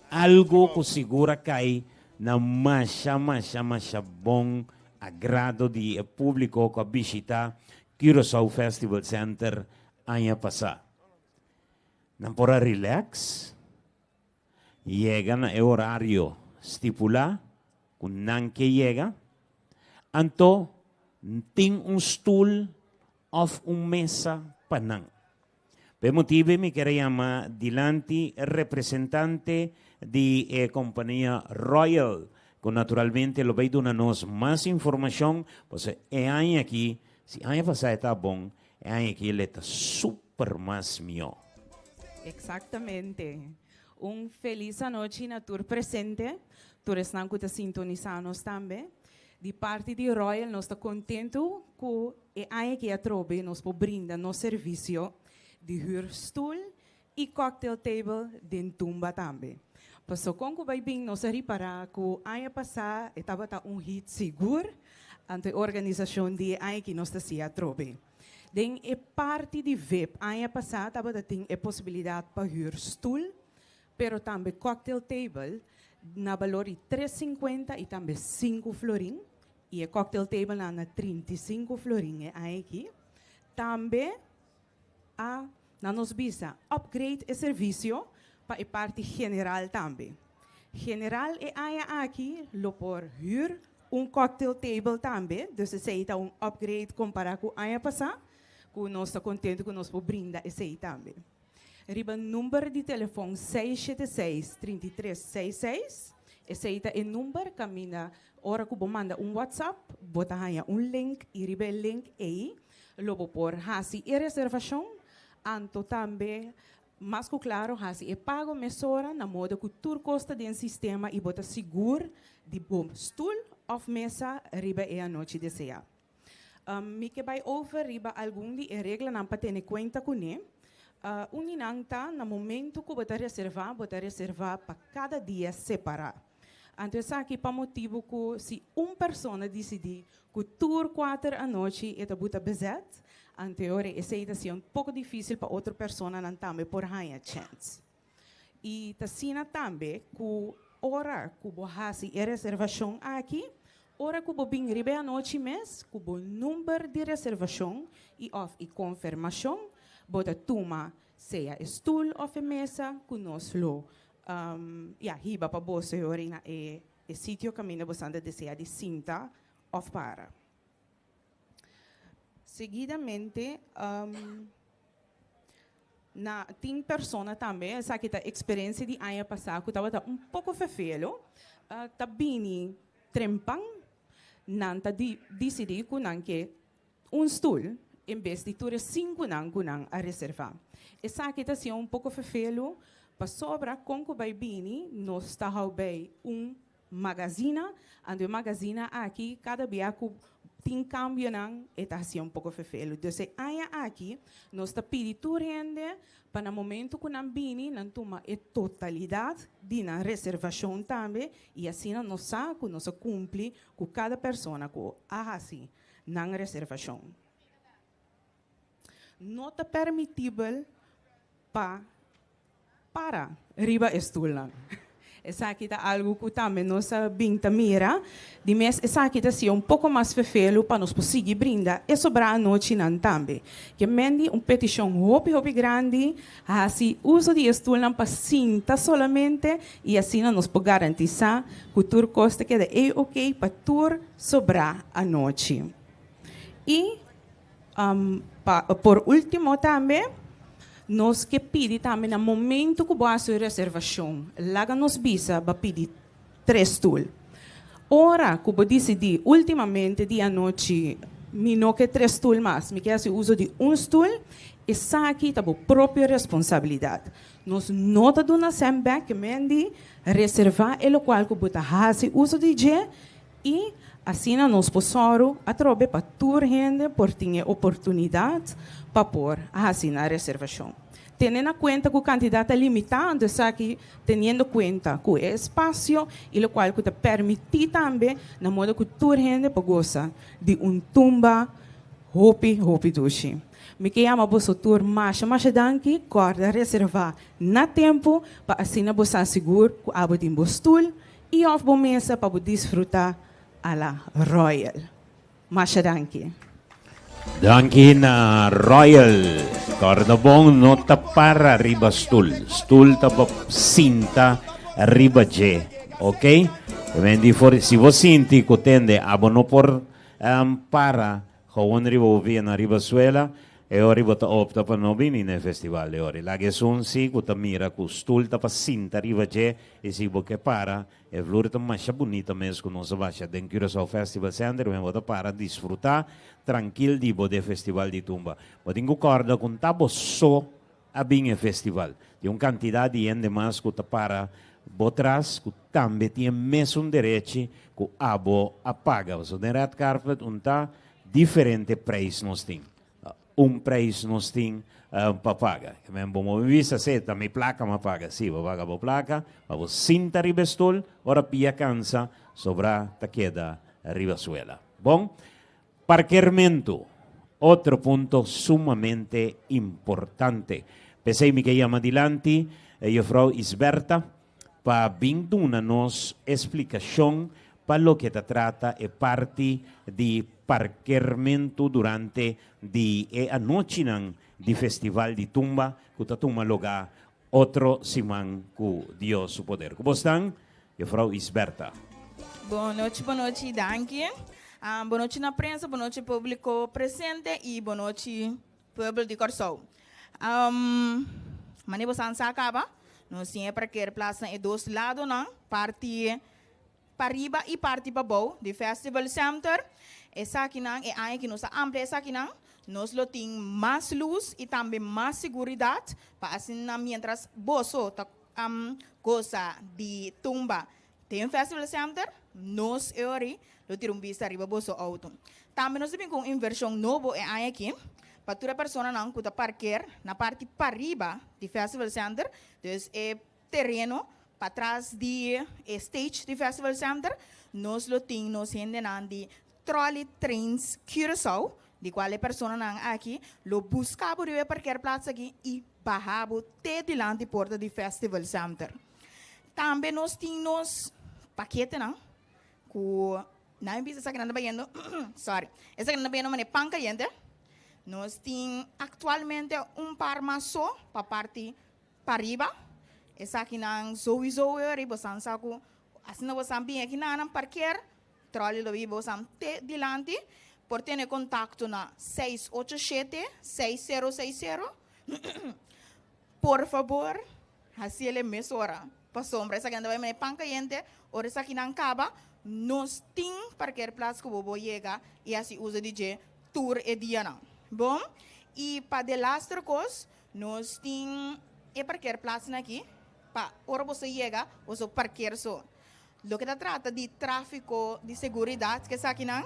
algo ku sigur a kai na masha, masha, masha bon agrado di e públiko ku a bishitá Curaçao Festival Center aña pasá. Nan por a relax, yega na e orario stipulá ku nan ke yega, anto tin un stul òf un mesa pa nan. Pa e motibu mi kier a yama dilanti representante di e kompania Royal, ku naturalmente lo bai duna nos mas informashon, pasobra e aña aki, si aña pasá e ta bon, e aña aki lo e ta super mas mihó. Exactamente. Un feliz anochi na tur presente, tur esnan ku ta sintonisá nos tambe. Di parti di Royal nos ta kontentu ku e aña aki atrobe nos por brinda nos servisio di hür stul i cocktail table den tumba tambe. Paso kon ku bai bin nos a ripará ku aña pasá e tabata un hit sigur, anto e organisashon di e aña aki nos ta hasi atrobe. Den e parti di VIP aña pasá tabata tin e posibilidat pa hür stul, pero tambe cocktail table na balor di 3,50 i tambe 5 florin. I e cocktail table na 35 florin e aña aki. Tambe a na nos bisa upgrade e servisio pa e parti general tambe. General e aña aki lo por hür un cocktail table tambe, dus esei ta un upgrade kompará ku aña pasá, ku nos ta kontentu ku nos por brinda esei tambe. Riba number di telefòn 676 3366, esei ta e number kaminda ora ku bo manda un WhatsApp, bo ta haña un link i riba e link ei, lo bo por hasi e reservashon. Anto tambe, mas ku klaro hasi e pago mesora na moda ku tur kos ta den sistema i bo ta sigur di bo stul òf mesa riba e anochi deseá. Mi ke bai over riba algun di e reglanan pa tene kuenta kuné. Un di nan ta na momentu ku bo ta reservá, bo ta reservá pa kada dia separá. Anto esaki pa motibu ku si un persona disidí ku tur kuater anochi e ta buta bezet, anto e ora esei ta siña un poko difísil pa otro personanan tambe por haña chèns. I ta asina tambe ku ora ku bo hasi e reservashon aki, ora ku bo bin riba e anochi mes ku bo number di reservashon i òf i konfirmashon, bo ta tuma sea e stul òf e mesa ku nos lo ya hiba pa boso e ora na e sitio kaminda bo ta desea di sinta òf para. Seguidamente na tin persona tambe, esaki ta eksperensia di aña pasá ku tabata un poko fefelo, ta bini trempan, nan ta disidí ku nan ke un stul en bes di tur e sinkunan ku nan a reservá. Esaki ta siña un poko fefelo pasobra kon ku bai bini nos ta hou bei un magazina, anto e magazina aki kada bia ku tin kambionan e ta hasié un poko fefelu. Dus e aña aki nos ta pidi tur hende pa na momento ku nan bini nan tuma e totalidat di nan reservashon tambe i asina nos sa ku nos a kumpli ku kada persona ku a hasi nan reservashon. No ta permitibel pa para riba e stulnan. Esaki ta algu ku tambe nos a bin ta mira. Di mes esaki ta siña un poko mas fefelu pa nos por sigui brinda e sobrá anochinan tambe. Ke men di un petishon hopi hopi grandi, hasi uso di e stulnan pa sinta solamente i asina nos por garantisá ku tur kos ta keda ei oke pa tur sobrá anochi. I pa por último tambe nos ke pidi tambe na momento ku bo hasi un reservashon, laga nos bisa bo a pidi tres stul. Ora ku bo disidí últimamente di anochi mi no ke tres stul mas, mi ke hasi uso di un stul, esaki ta bo propio responsabilidat. Nos no ta duna sèn bèk, ke men di reservá e lokual ku bo ta hasi uso di dje I asina nos por sòru atrobe pa tur hende por tin e oportunidat pa por hasi nan reservashon. Tene na kuenta ku kantidat ta limitá, anto esaki teniendo kuenta ku e espasio i lokual ku ta permití tambe na moda ku tur hende por gosa di un tumba hopi hopi dushi. Mi ke yama boso tur masha masha danki, kòrda reservá na tempu pa asina bo sa sigur ku abo tin bo stul I of bo mesa pa bo disfruta a la Royal. Masha danki. Danki na Royal. Corda bon no ta para riba stul. Stul ta pa sinta riba dje. Ok? Mendi for si bo sinti ku tende abo no por para Gewoon riba bo pia na riba suela, e ora bo ta opta pa no bini na e festival e ora. Laga esun si ku ta mira ku stul ta pa sinta riba dje i si bo ke para, e vloer ta masha bunita mes ku nos a basha den Curaçao Festival Center wen bo ta para disfruta trankil di bo de festival di tumba. Bo tin ku kòrda ku n'ta bo so a bin e festival. Tin un kantidat di hende mas ku ta para bo tras ku tambe tin e mesun derechi ku abo a paga. Pasobra den red carpet un ta diferente prijs nos tin. Un prijs nos tin pa paga. Men bo mobi bisa se ta mi plaka m'a paga. Si, bo paga bo plaka, pa bo sinta riba e stul, ora pia kansa, sobra ta keda riba suela. Bon. Parkermentu, otro punto sumamente importante. P'esei mi ke yama dilanti Juffrouw Isberta pa bin duna nos e splikashon pa loke ta trata e parti di parkermentu durante di e anochinan di Festival di Tumba ku ta tuma lugá otro siman ku Dios su poder. Ku bo stan, Juffrouw Isberta. Bon nochi, bon nochi, danki. Bon nochi na prensa, bon nochi publico presente y bon nochi pueblo di Kòrsou. Mane bo san sa kaba, nos tin e parkeerplaats na e dos ladonan, parti. pariba i parti pabou di Festival Center. Esakinan, e aña aki nos a amplia esakinan. Nos lo tin mas lus i tambe mas seguridat pa asina mientras boso ta gosa di tumba den Festival Center, nos e ori lo tira un bista riba boso outo. Tambe nos ta bin ku un invershon nobo e aña aki pa tur e personanan ku ta parker na parti pariba di Festival Center, dus e tereno patras di e stage di Festival Center, nos lo tin nos hendenan di Trolley Trains Curaçao, di cual e personanan aki lo busca bo riba e parkeerplaats aki y baha bo te dilanti porta di Festival Center. Tambe nos tin nos paketenan cu nan bisa esaki nan ta bayendo, sorry, esaki nan ta bayendo manera pan cayente. Nos tin actualmente un par mas so pa parti Pariba, esakinan souiso ori bosan sa ku asina bosan bin aki na nan parker, trolley lo bin bosan te dilanti, por tene kontakto na 687 6060. Por fabor, hasiel e mesora, pasobra esakinan ta bai mane pan kayente, ora esakinan kaba, nos tin parkerplats ku bo por yega i hasi uso di dje tur e dianan. Bon, i pa delaster kos, Nos tin e parkeerplaatsnan aki pa ora boso yega boso parkeer so. Loke ta trata di trafiko di seguridat ke esakinan,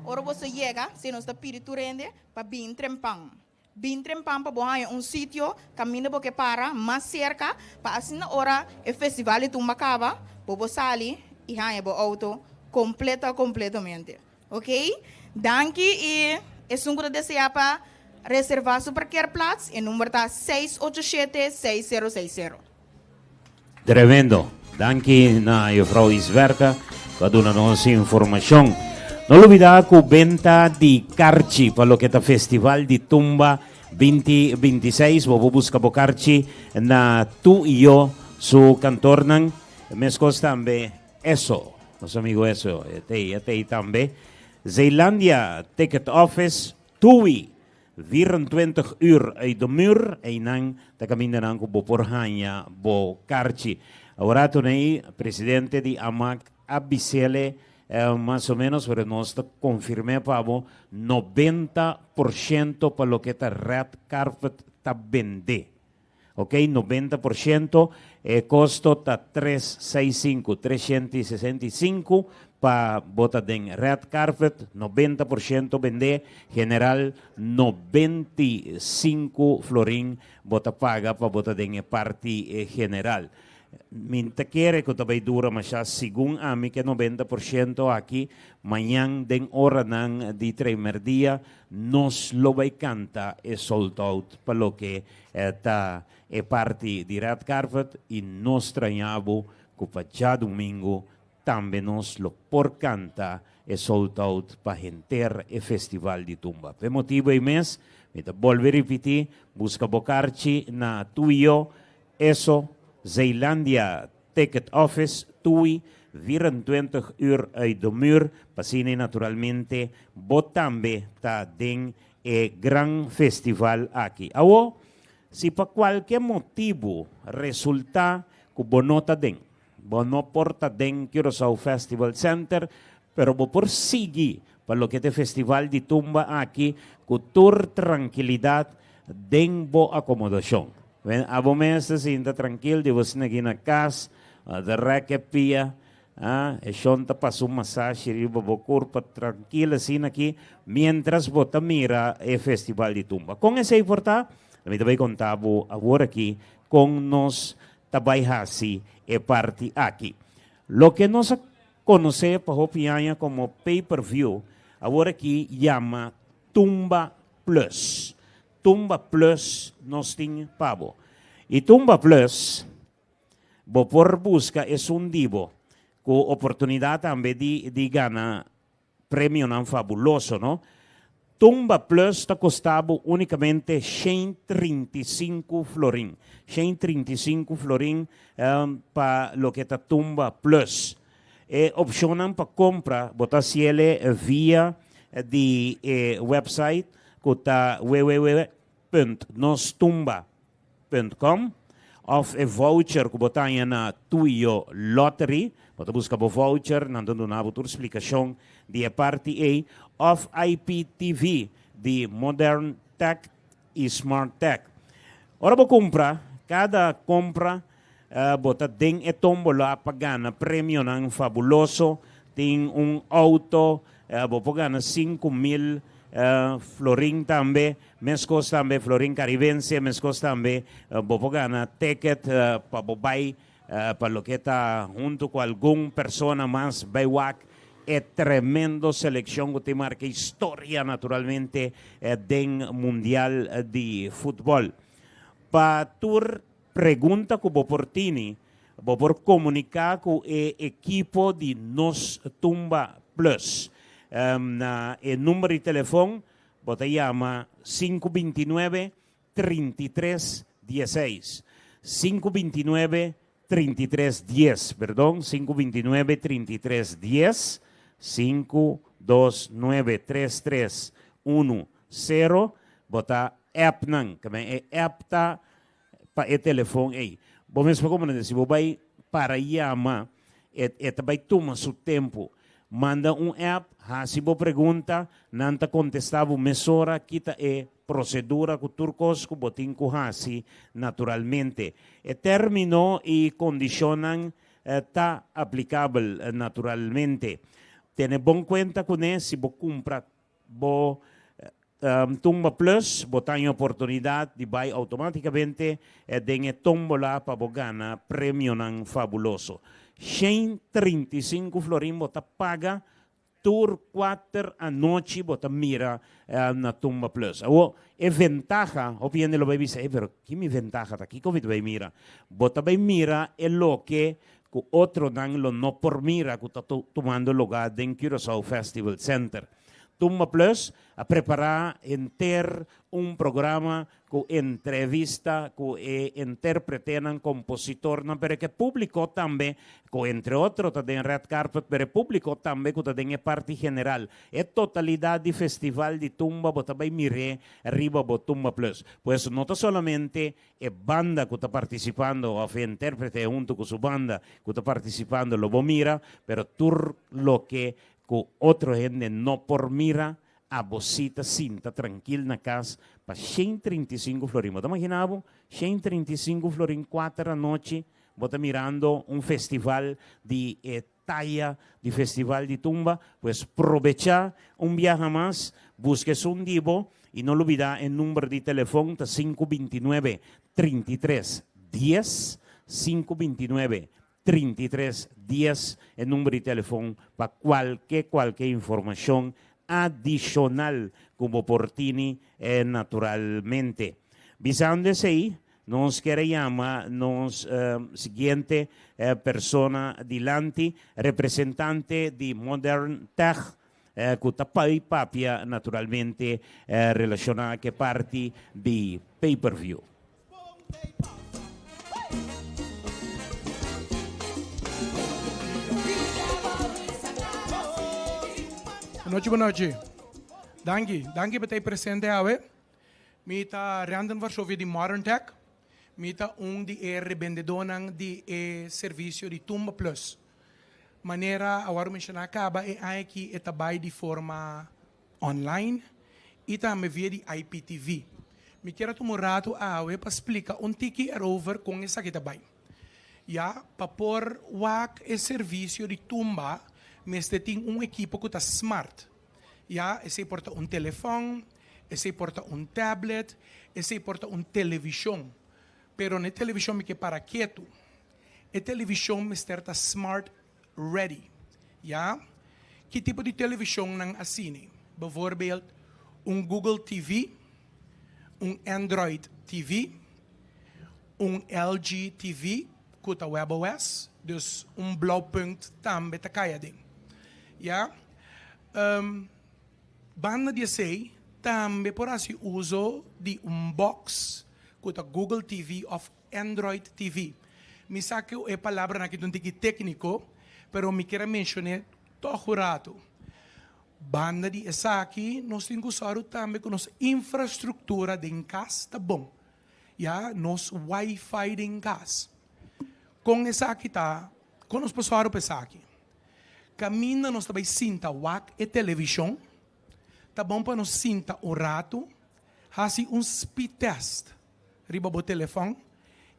ora boso yega si nos ta pidi tur hende pa bin trempan. Bin trempan pa bo haña un sitio kaminda bo ke para mas serka pa asina ora e festival di tumba kaba bo por sali i haña bo outo kompleto kompletamente. Ok, danki i esun ku ta desea pa reserva su parkeerplaats e number ta 687 6060. Tremendo. Danki na juffrouw Isberta ku a duna nos informashon. No lubida ku benta di karchi pa loke ta Festival di Tumba 2026. Bo por buska bo karchi na Tu i Yo su kantornan. Meskos tambe Eso, nos amigo Eso, e t'ei, e t'ei tambe. Zeelandia Ticket Office, Tui, 24 uur uit de muur, einan ta kamindanan ku bo por haña bo karchi. Awor tunei, presidente di AMAC a bisele mas o menos, pero nos ta konfirm'é pa bo, 90% pa loke ta red carpet ta bendé. Ok, 90%, e kosto ta tres seis sinku, 365, pa bo ta den red carpet, 90% bendé, general 95 florin bo ta paga pa bo ta den e parti general. Mi ta kere ku ta bai dura masha segun ami ke 90% aki, mañan den oranan di tremerdia nos lo bai kanta e sold out pa loke ta e parti di red carpet i no straña bo ku pa djadumingu tambe nos lo por kanta e sold out pa henter e festival di tumba. P'e motibu ei mes mi ta bolbe ripití, buska bo karchi na Tuyo Eso, Zeelandia Ticket Office, Tui, 24 uur uit de muur, p'asina naturalmente bo tambe ta den e gran festival aki. Awo, si pa kualke motibu resultá ku bo no ta den, bo no por ta den Curaçao Festival Center, pero bo por sigui pa loke ta e festival di tumba aki ku tur trankilidat den bo akomodashon. Wen, abo mes ta sinta trankil di bo snegi na kas, ta rèk e pia, Ah, e shon ta pasa un masashi riba bo kurpa trankil asina aki, mientras bo ta mira e festival di tumba. Kon esei por ta? Mi ta bai konta bo awor aki kon nos ta bai hasi e parti aki. Loke nos a konosé pa hopi aña komo pay per view, awor aki yama Tumba Plus. Tumba Plus nos tin pa bo. I Tumba Plus. Bo por buska esun di bo ku oportunidat tambe di di gana premionan fabuloso, no? Tumba Plus ta kosta bo únikamente 135 florin. 135 florin pa loke ta Tumba Plus. E opshonnan pa kompra bo ta hasiel via di e website ku ta www punt nostumba. Punt com. òf e voucher ku bo ta haña na Tuyo Lottery. Bo ta buska bo voucher, nan ta duna bo tur splikashon di e parti ei. Òf IPTV di Modern Tech i Smart Tech. Ora bo kumpra, kada kompra bo ta den e tómbola pa gana premionan fabuloso. Tin un outo, bo por gana 5000 florin tambe, meskos tambe florin karibense, meskos tambe bo por gana ticket pa bo bai pa loke ta huntu ku algun persona mas bai wak e tremendo selekshon ku tin marka historia naturalmente den mundial di futbòl. Pa tur pregunta ku bo por tini, bo por komuniká ku e ekipo di Nos Tumba Plus. Na e number di telefon bo ta yama 529 33 16. 529 33 10, perdon, 529 33 10, 529 33 10, bo ta app nan, ke men e app ta pa e telefon ei. Bo mes por komprende, si bo bai para yama, e e ta bai tuma su tempu. Manda un app, hasi bo pregunta, nan ta kontestá bo mesora kita e prosedura ku tur kos ku bo tin ku hasi naturalmente. E término i kondishonnan ta aplikabel naturalmente. Tene bon kuenta kuné si bo kumpra bo Tumba Plus, bo ta haña oportunidat di bai outomátikamente den e tómbola pa bo gana premionan fabuloso. 135 florin bo ta paga Tur kuater anochi bo ta mira na Tumba Plus. Awor, e ventaha, hopi hende lo bai bisa, e pero ki mi ventaha ta? Kiko mi ta bai mira? Bo ta bai mira e loke ku otronan lo no por mira ku ta tumando lugá den Curaçao Festival Center. Tumba Plus a prepará henter un programa ku entrevista ku e intérpretenan, kompositornan, pero ku e públiko tambe, ku entre otro ta den red carpet, pero e públiko tambe ku ta den e parti general. E totalidat di Festival di Tumba bo ta bai mir'é riba bo Tumba Plus. Pues no ta solamente e banda ku ta partisipando òf e intérprete huntu ku su banda ku ta partisipando lo bo mira, pero tur loke ku otro hende no por mira Abo si ta sinta trankil na kas pa 135 florin. Bo ta magina bo? 135 florin kuater anochi bo ta mirando un festival di e taya di festival di tumba. Pues probecha un biaha mas, buska esun di bo i no lubida e number di telefon ta 529 33 10, 529 33 10 e number di telefon pa kualke kualke informashon adishonal ku bo por tini naturalmente. Bisando esei, nos kier a yama nos siguiente persona dilanti, representante di Modern Tech ku ta pai papia naturalmente relashoná ku e parti di pay per view. Bonochi, bonochi. Danki, danki pa ta presente awe. Mi ta Randon Varsovia di Modern Tech. Mi ta un di e rebendedónan di e servisio di Tumba Plus. Manera a wòrdu menshoná kaba, e aña aki e ta bai di forma online i tambe via di IPTV. Mi kier a tuma un ratu awe pa splika un tiki erover kon esaki ta bai. Ya, pa por wak e servisio di tumba mester tin un ekipo ku ta smart. Ya, esei por ta un telefòn, esei por ta un tablet, esei por ta un televishon. Pero na e televishon mi ke para ketu. E televishon mester ta smart ready. Ya. Ki tipo di televishonnan asina? Bijvoorbeeld un Google TV, un Android TV, un LG TV ku ta WebOS, dus un Blaupunt tambe ta kai aden. Ya. Banda di esei tambe por hasi uso di un box ku ta Google TV òf Android TV. Mi sa ku e palabranan aki ta un tiki tékniko, pero mi kier a menshon'é tòg un ratu. Banda di esaki, nos tin ku sòru tambe ku nos infrastruktura den kas ta bon. Ya, nos wifi den kas. Kon esaki ta, kon nos por sòru pa esaki? Kaminda nos ta bai sinta wak e televishon, ta bon pa nos sinta un ratu, hasi un speed test riba bo telefòn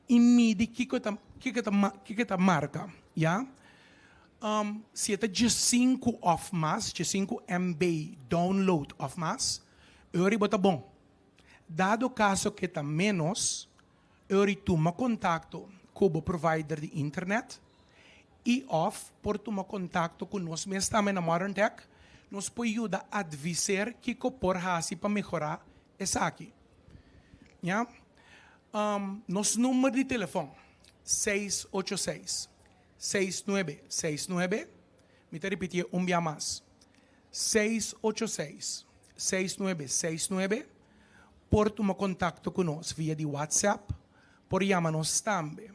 i midi kiko ta kiko ta kiko ta marka, ya. Si e ta diesinku òf mas, diesinku MB download òf mas, e ora bo ta bon. Dado kaso ke ta ménos, e ora tuma kontakto ku bo provider di internet i òf por tuma kontakto ku nos mes tambe na Modern Tech, nos por yuda adviser kiko por hasi pa mehorá esaki. Ya. Nos number di telefòn, 686 6969, mi ta ripitié un bia mas, 686 6969, por tuma kontakto ku nos via di WhatsApp, por yama nos tambe.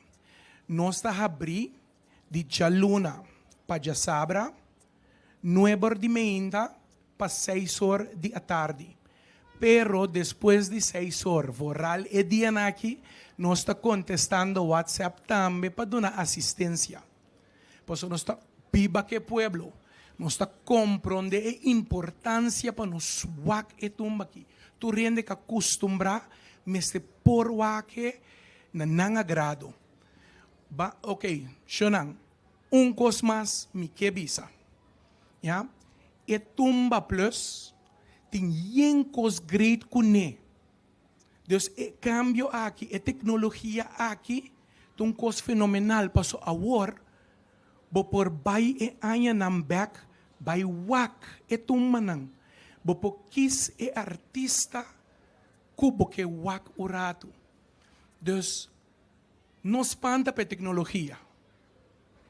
Nos ta habrí di djaluna pa djasabra, nuebe or di meinta pa seis or di atardi. Pero despues di seis or, vooral e dianan aki, nos ta kontestando WhatsApp tambe pa duna asistensia. Pasobra nos ta biba ku e pueblo. Nos ta komprondé e importansia pa nos wak e tumba aki. Tur hende ku a kustumbrá mester por wak e na nan agrado. Ba, ok, shownan, un kos mas mi ke bisa. Ya, e tumba plus tin yen kos great kuné. Dus e kambio aki, e teknologia aki ta un kos fenomenal paso awor bo por bai e añanan bek bai wak e tumbanan. Bo por kis e artista ku bo ke wak un ratu. Dus no spanta pa e teknologia.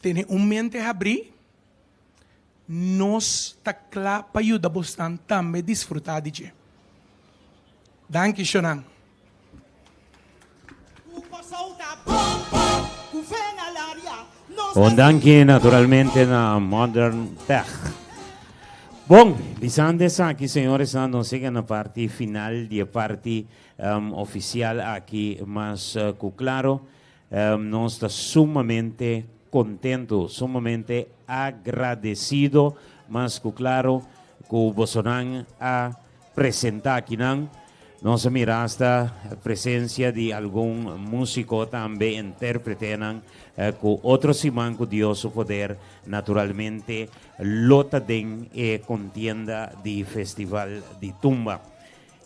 Tene un mente habrí, nos ta kla pa yuda bosnan tambe disfrutá di dje. Danki, Shonan. Un danki naturalmente na Modern Tech. Bon, bisando esaki, señores, nos yega na parti final di e parti oficial aki mas cu claro. Nos ta sumamente contento, sumamente agradecido, mas cu claro, cu bosonan a presenta akinan. Nos a mira hasta presencia di algun musico tambe, interpretenan, cu otro siman cu Dios su poder, naturalmente, lo ta den e contienda di Festival di Tumba.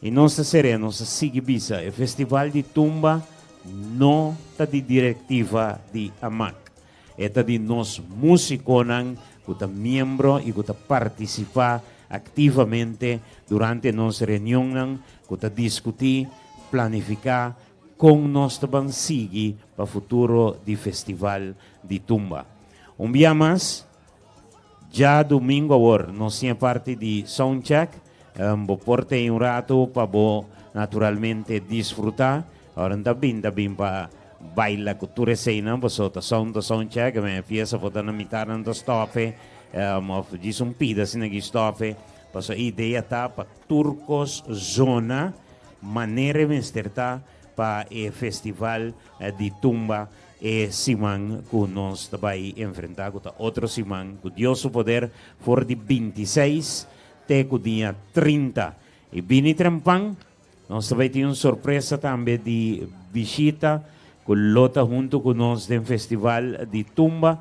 I nos ta ser'é, nos ta sigui bisa, e Festival di Tumba no ta di direktiva di Amak. E ta di nos músikonan ku ta miembro i ku ta partisipá aktivamente durante nos reunionnan ku ta diskutí, planifiká kon nos ta ban sigui pa futuro di Festival di Tumba. Un bia mas, Djadumingu awor nos tin e parti di soundcheck. Bo por tei un ratu pa bo naturalmente disfruta. Ora nan ta bin ta bin pa baila ku tur eseinan pasobra ta sound ta soundcheck. E fiesta por ta na mitar nan ta stop e of djis un pida asina ki stop e. Pasobra e idea ta pa tur kos zona manera e mester ta pa e festival di tumba. E siman ku nos ta bai enfrentá ku ta otro siman ku Dios su poder for di bintiseis te ku dia 30. I bini trempan, nos ta bai tin un sorpresa tambe di bishita ku lo ta huntu ku nos den Festival di Tumba.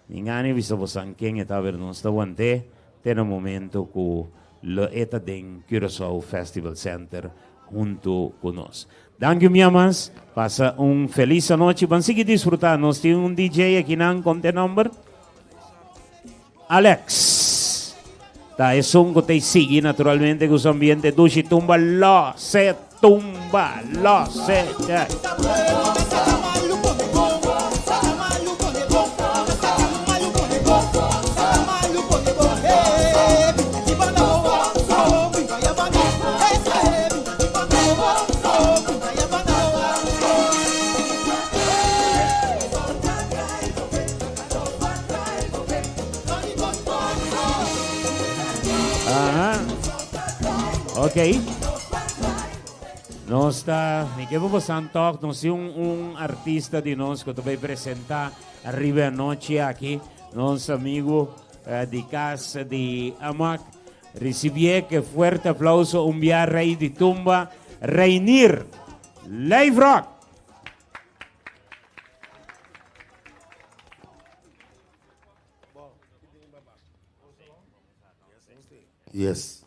Mi ngani bisa bosan ken e ta, pero nos ta want'é te na momento ku lo e ta den Curaçao Festival Center huntu ku nos. Danki un bia mas, pasa un felis anochi, ban sigui disfruta. Nos tin un DJ akinan, kon ta e nomber? Alex. Ta esun ku ta sigui naturalmente ku su ambiente dushi tumba lo se tumba lo se. Aha. Ok. Nos ta, mi ke bo san toch, nos tin un artista di nos ku ta bai presentá riba e anochi aki, nos amigu di kas di Amak. Risibié ke fuerte aplauso un bia Rey di Tumba, Reinier Lijfrock! Yes.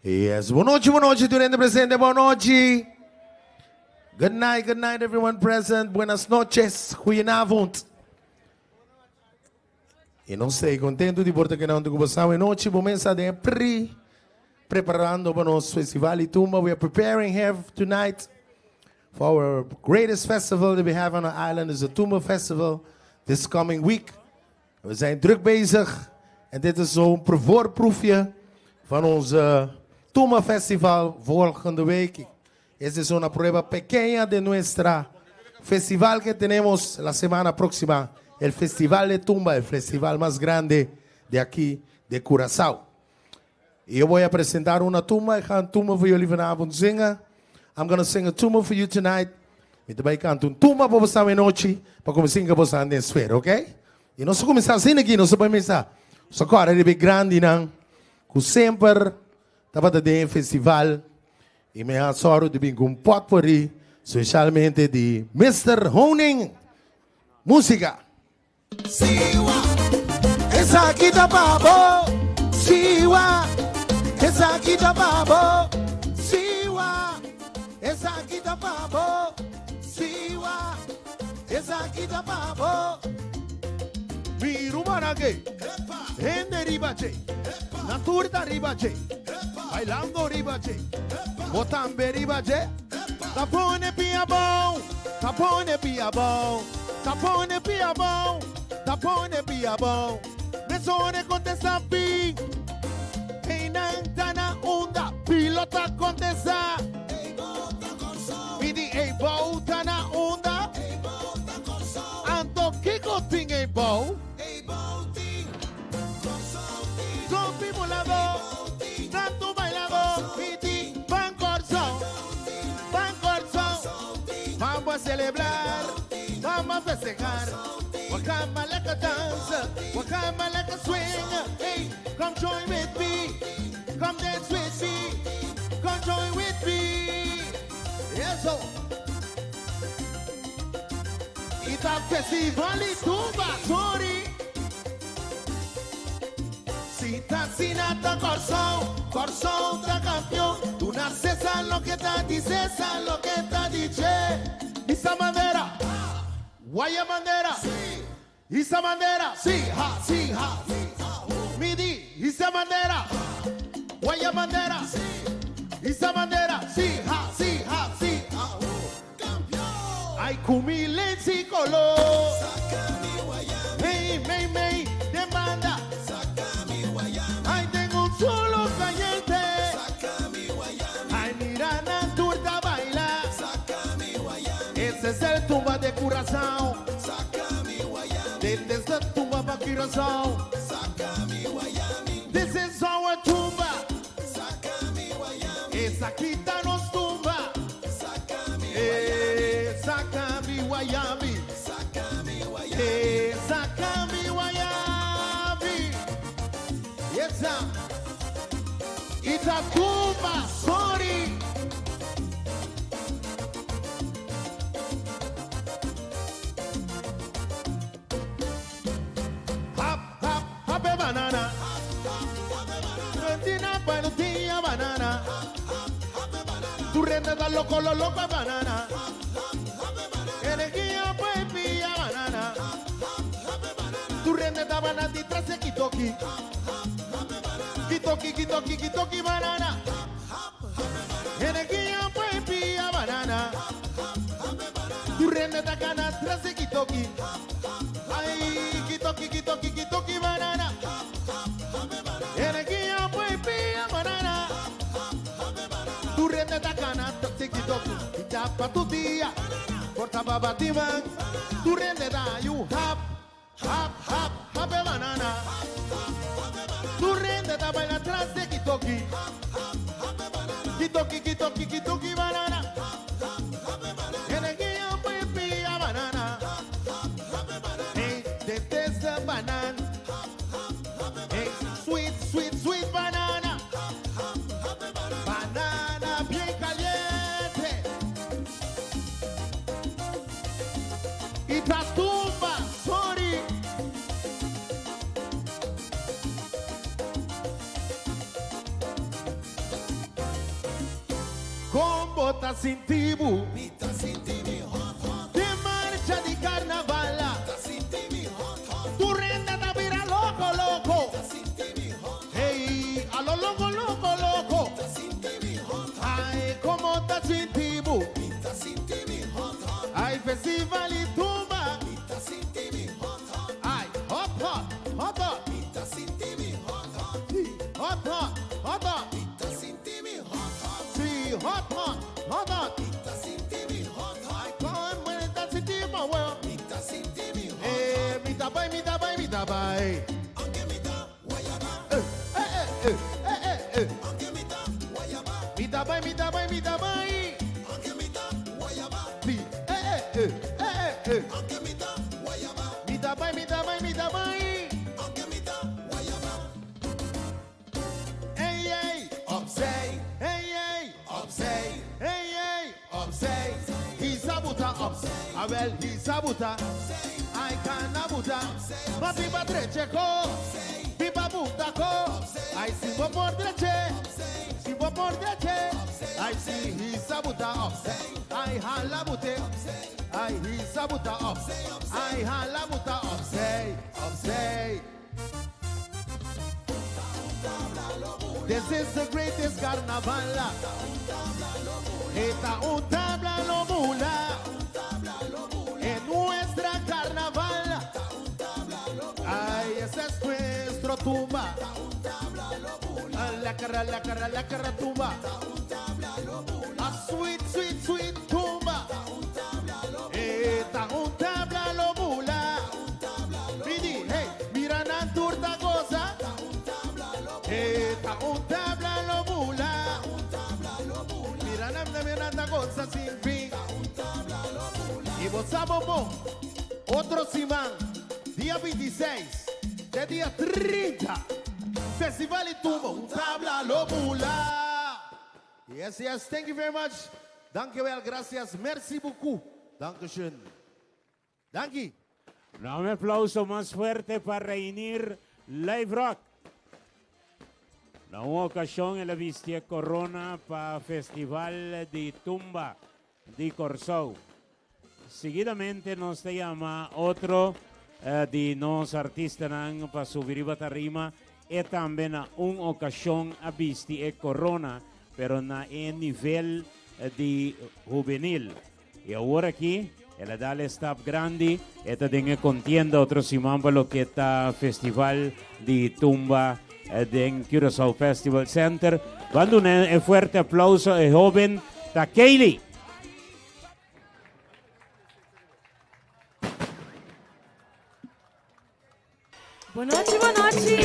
Yes. Bon nochi, bon nochi, tur hende presente. Bon nochi. Good night, good night, everyone present. Buenas noches. Goedenavond. Y nos ta contento di por ta aki cu boso anochi. Bo mesa den pre preparando pa nos festival di Tumba. We are preparing here tonight for our greatest festival that we have on our island is the Tumba Festival this coming week. We zijn druk bezig en dit is zo'n voorproefje van onze Tumba Festival volgende week. Esta es una prueba pequeña de nuestra festival que tenemos la semana próxima, el Festival de Tumba, el festival más grande de aquí, de Curazao. Y yo voy a presentar una tumba. Ik ga een tumba voor jullie vanavond zingen. I'm gonna sing a tumba for you tonight. Mi ta bai kanta un tumba pa boso anochi, pa kuminsá ku boso den sfera, ok? I nos kuminsá asina aki, nos bai kuminsá. So awor e grandinan, ku semper tabata den festival i mi a sòru di bin ku un potpourri, spesialmente di Mr. Honing Músika. Siwa, esaki ta pa bo. Siwa, esaki ta pa bo. Siwa, esaki ta pa bo. Siwa, esaki ta pa bo. Mi ruman aki, hende riba dje, natura ta riba dje, bailando riba dje, bo tambe riba dje, ta pone pia bon, ta pone pia bon, ta pone pia bon, ta pone pia bon. Mesora kontestá bi, Einan ta na unda, pilota kontestá. Mi di ei bou ta na unda. Anto kiko tin ei bou. Kompi mulado, tantu bailado, mi di ban Kòrsou, ban Kòrsou. Vamos a celebrar, vamos a festejar. Wakama lekker dansen, wakama lekker swingen. Hey, come join with me, come dance with me, come join with me. Yes, oh. Ita festival di tumba, sorry. Si ta asina ta Kòrsou, Kòrsou ta kampeon. Duna Cesar loke ta di Cesar, loke ta di dje. Hisa bandera, waya bandera. Hisa bandera, si, ha, si, ha. Mi di, hisa bandera, waya bandera. Hisa bandera, si, ha, si, ha, si. Ay, ku mi lensi koló. Hey, mei, mei, demanda. Ay, tengo un solo caliente. Ay, mira, nan tur ta baila. Ese es el tumba de Curazao. Dit is de tumba pa Curaçao. This is our tumba. Esaki ta nos tumba. Eh, saca mi Guayami. Eh, saca mi Guayami. Yes, sir. It's a tumba, sorry. Hap, hap, happy banana. Tina panutilla banana. Tu rende da loco, lo loco banana. Energía pues pilla banana. Tu rende da banana di trase kitoki. Kitoki, kitoki, kitoki banana. Energía pues pilla banana. Tu rende da cana trase kitoki. Ay, kitoki, kitoki, kitoki banana. Energía pues pilla banana. Tu rende da cana trase kitoki. Itapa tu dia. Corta babatiman. Tu rende da you hap, hap, hap, happy banana. Tu rende ta baila tras di kitoki. Kitoki, kitoki, kitoki banana. Energia pia banana. Hey, dit is de banaan. Hey, sweet, sweet, sweet banana. Banana bien caliente. Y tumba, sorry. Con botas sin tibu. De marcha di carnaval. Tu renda ta vira loco, loco. Hey, a lo loco, loco, loco. Ay, como ta sin tibu. Ay, festival y tumba. Ay, hot, hot, hot, hot. Sí, hot, hot, hot, hot. Sí, hot, hot, hot, hot. Ay, con buena sin tibu, well. Mi tabay, mi tabay, mi tabay. Eh, eh, eh, eh, eh, eh. Mi tabay, mi tabay, mi tabay. Sí, eh, eh, eh, eh, eh, eh. Mi tabay, mi tabay, mi tabay. Hey, hey, opzij. Hey, hey, opzij. Hey, hey, opzij. Hisabuta opzij. Awel, hisabuta. Ay, kanabuta. Ma pipa treche ko. Pipa buta ko. Ay, si bo por treche. Si bo por treche. Ay, si hisabuta opzij. Ay, halabute. Ay, hisabuta opzij. Ay, halabuta opzij. Opzij. This is the greatest carnaval. Esta un tabla lo mula. En nuestra carnaval. Ay, ese es nuestro tumba. La cara, la cara, la cara tumba. A sweet, sweet, sweet tumba. Esta un tabla lo mula. Midi, hey, mira nan turta goza. Esta un tabla lo mula. Mira nan mira nan goza sin fin. Y vos sabemos, otro simán, día 26, de día 30, Festival y Tumba, un tabla lo mula. Yes, yes, thank you very much. Dank je wel, gracias, merci beaucoup. Dankeschön. Dank je. Un aplauso más fuerte para Reinier Live Rock. Na un ocasion el a bisti e corona pa Festival di Tumba di Corsou. Seguidamente nos ta yama otro di nos artistanan pa subi riba tarima e tambe na un ocasion a bisti e corona pero na e nivel di hubenil. Y awor aki el a dal e stap grandi, e ta den e contienda otro siman pa loke ta Festival di Tumba den Curaçao Festival Center. Ban duna e fuerte aplauso e hoben ta Kaylee. Bonochi, bonochi.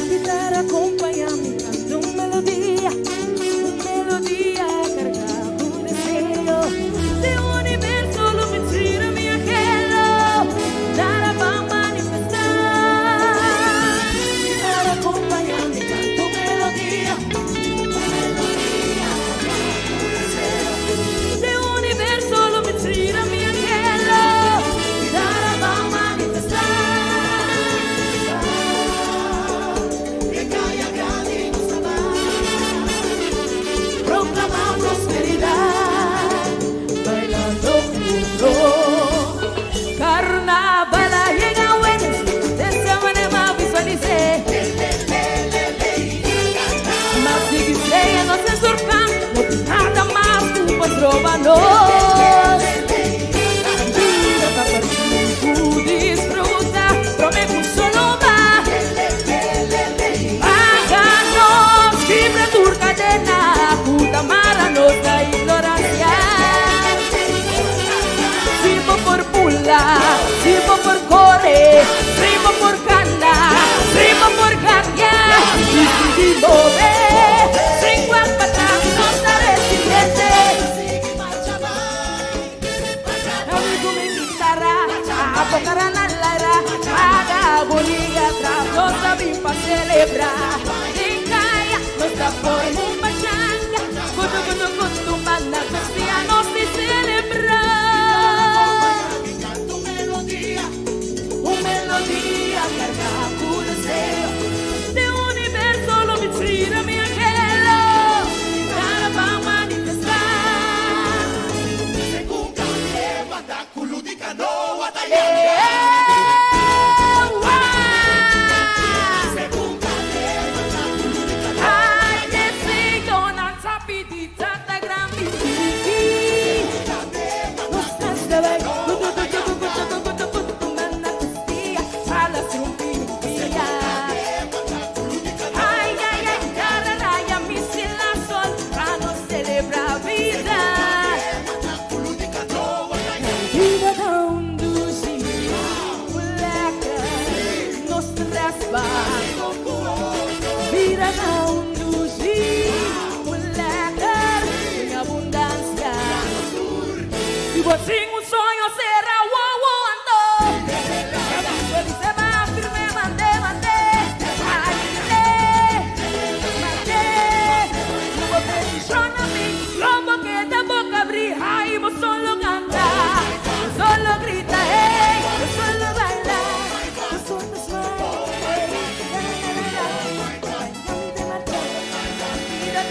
Guitarra acompaña-me, canta un melodia, un melodia cargada com deseo de un universo lo me tira mi anhelo, dar a manifestar. Guitarra acompaña-me, canta un melodia, melodia cargada com deseo de un universo lo me tira mi anhelo, dar a manifestar. Que caiga grande y nos proclama prosperidad, bailando juntos. Carnaval ha llegado en de esa manera visualicé. Mas de que sea no se surcan, no nada más tu patrobanos. Vida pa' partir, tú disfruta, prome un solo va. Páganos, fibra tu cadena, puta mara nos da ignorancia. Sirvo por pula, sirvo por core, sirvo por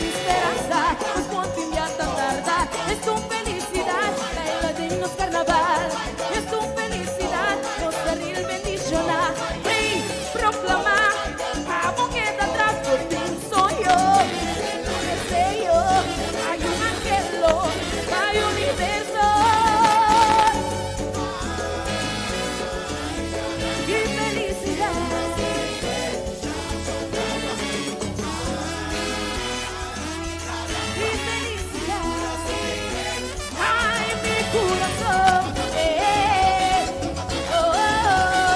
di speransa, nos kontinuá ta tarda. Esta un felisidat, baila den nos karnaval. Esta un felisidat, nos ta ril bendishoná. Hey, proklamá, pa bo keda tras, bo tin un soño, un deseo, hay un anhelo, hay un universo. Di felisidat. Di felisidat. Ay, mi kurason. Eh, oh, oh,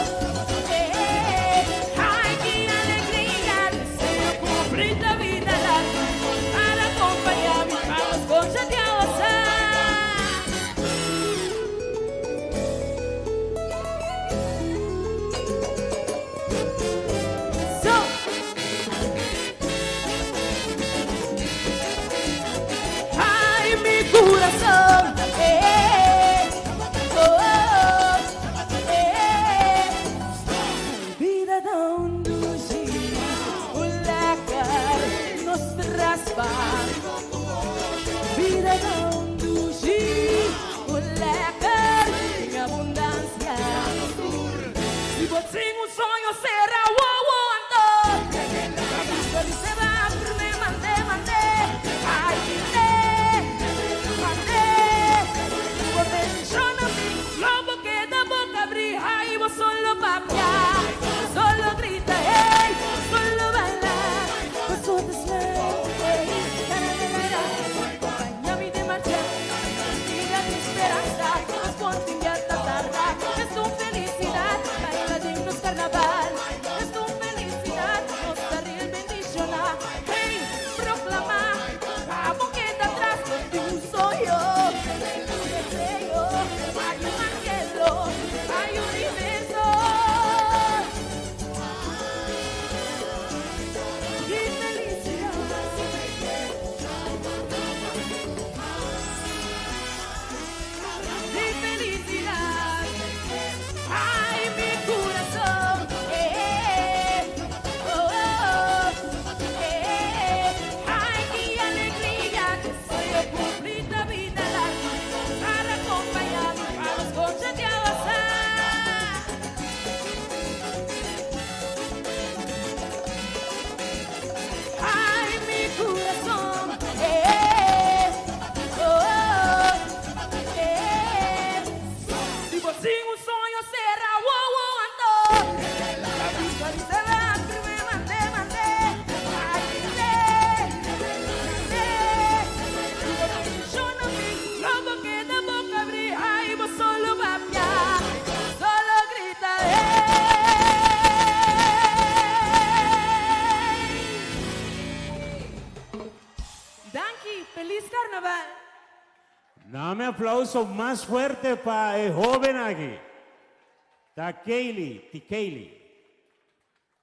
eh. Ay, ki alegria. Deseo kumpli ta bida largu. Para kompañá mi pa nos gosa di awasá. So. Ay, mi kurason. Eh, oh, oh, eh. Bida ta un dushi, un lekker, nos raspa. Bida ta un dushi, un lekker, den abundansia. Si bo tin un soño, sera wowo anto. Visualisá, firme, mande, mande. Ay, mande, mande. Bo bendishon mi, lo bo keda boka habrí, ay, bo solo papia, solo grita, hey, solo baila, bo solo smile, hey, na na na na na. Kompañá mi den marcha, bida di speransa, nos kontinuá ta tarda. Esta un felisidat, baila den nos karnaval. Esta un felisidat, nos ta ril bendishoná. Hey, proklamá, pa bo keda tras, bo tin un soño, un deseo, hay un anhelo, hay un universo. Di felisidat. Di felisidat. Ay, mi kurason. Eh, oh, oh, eh. Ay, ki alegria. Deseo kumpli ta bida largu. Para kompañá mi pa nos gosa di awasá. Ay, mi kurason. Eh, oh, oh, eh. Si bo tin un soño, sera wowo anto. Visualisá, firme, mande, mande. Ay, mande, mande. Bo bendishon mi, lo bo keda boka habrí. Ay, bo solo papia, solo grita, hey. Danki, felis karnaval. Dame aplouso mas fuerte pa e hóben aki. Ta Kaylee, Tikaylee.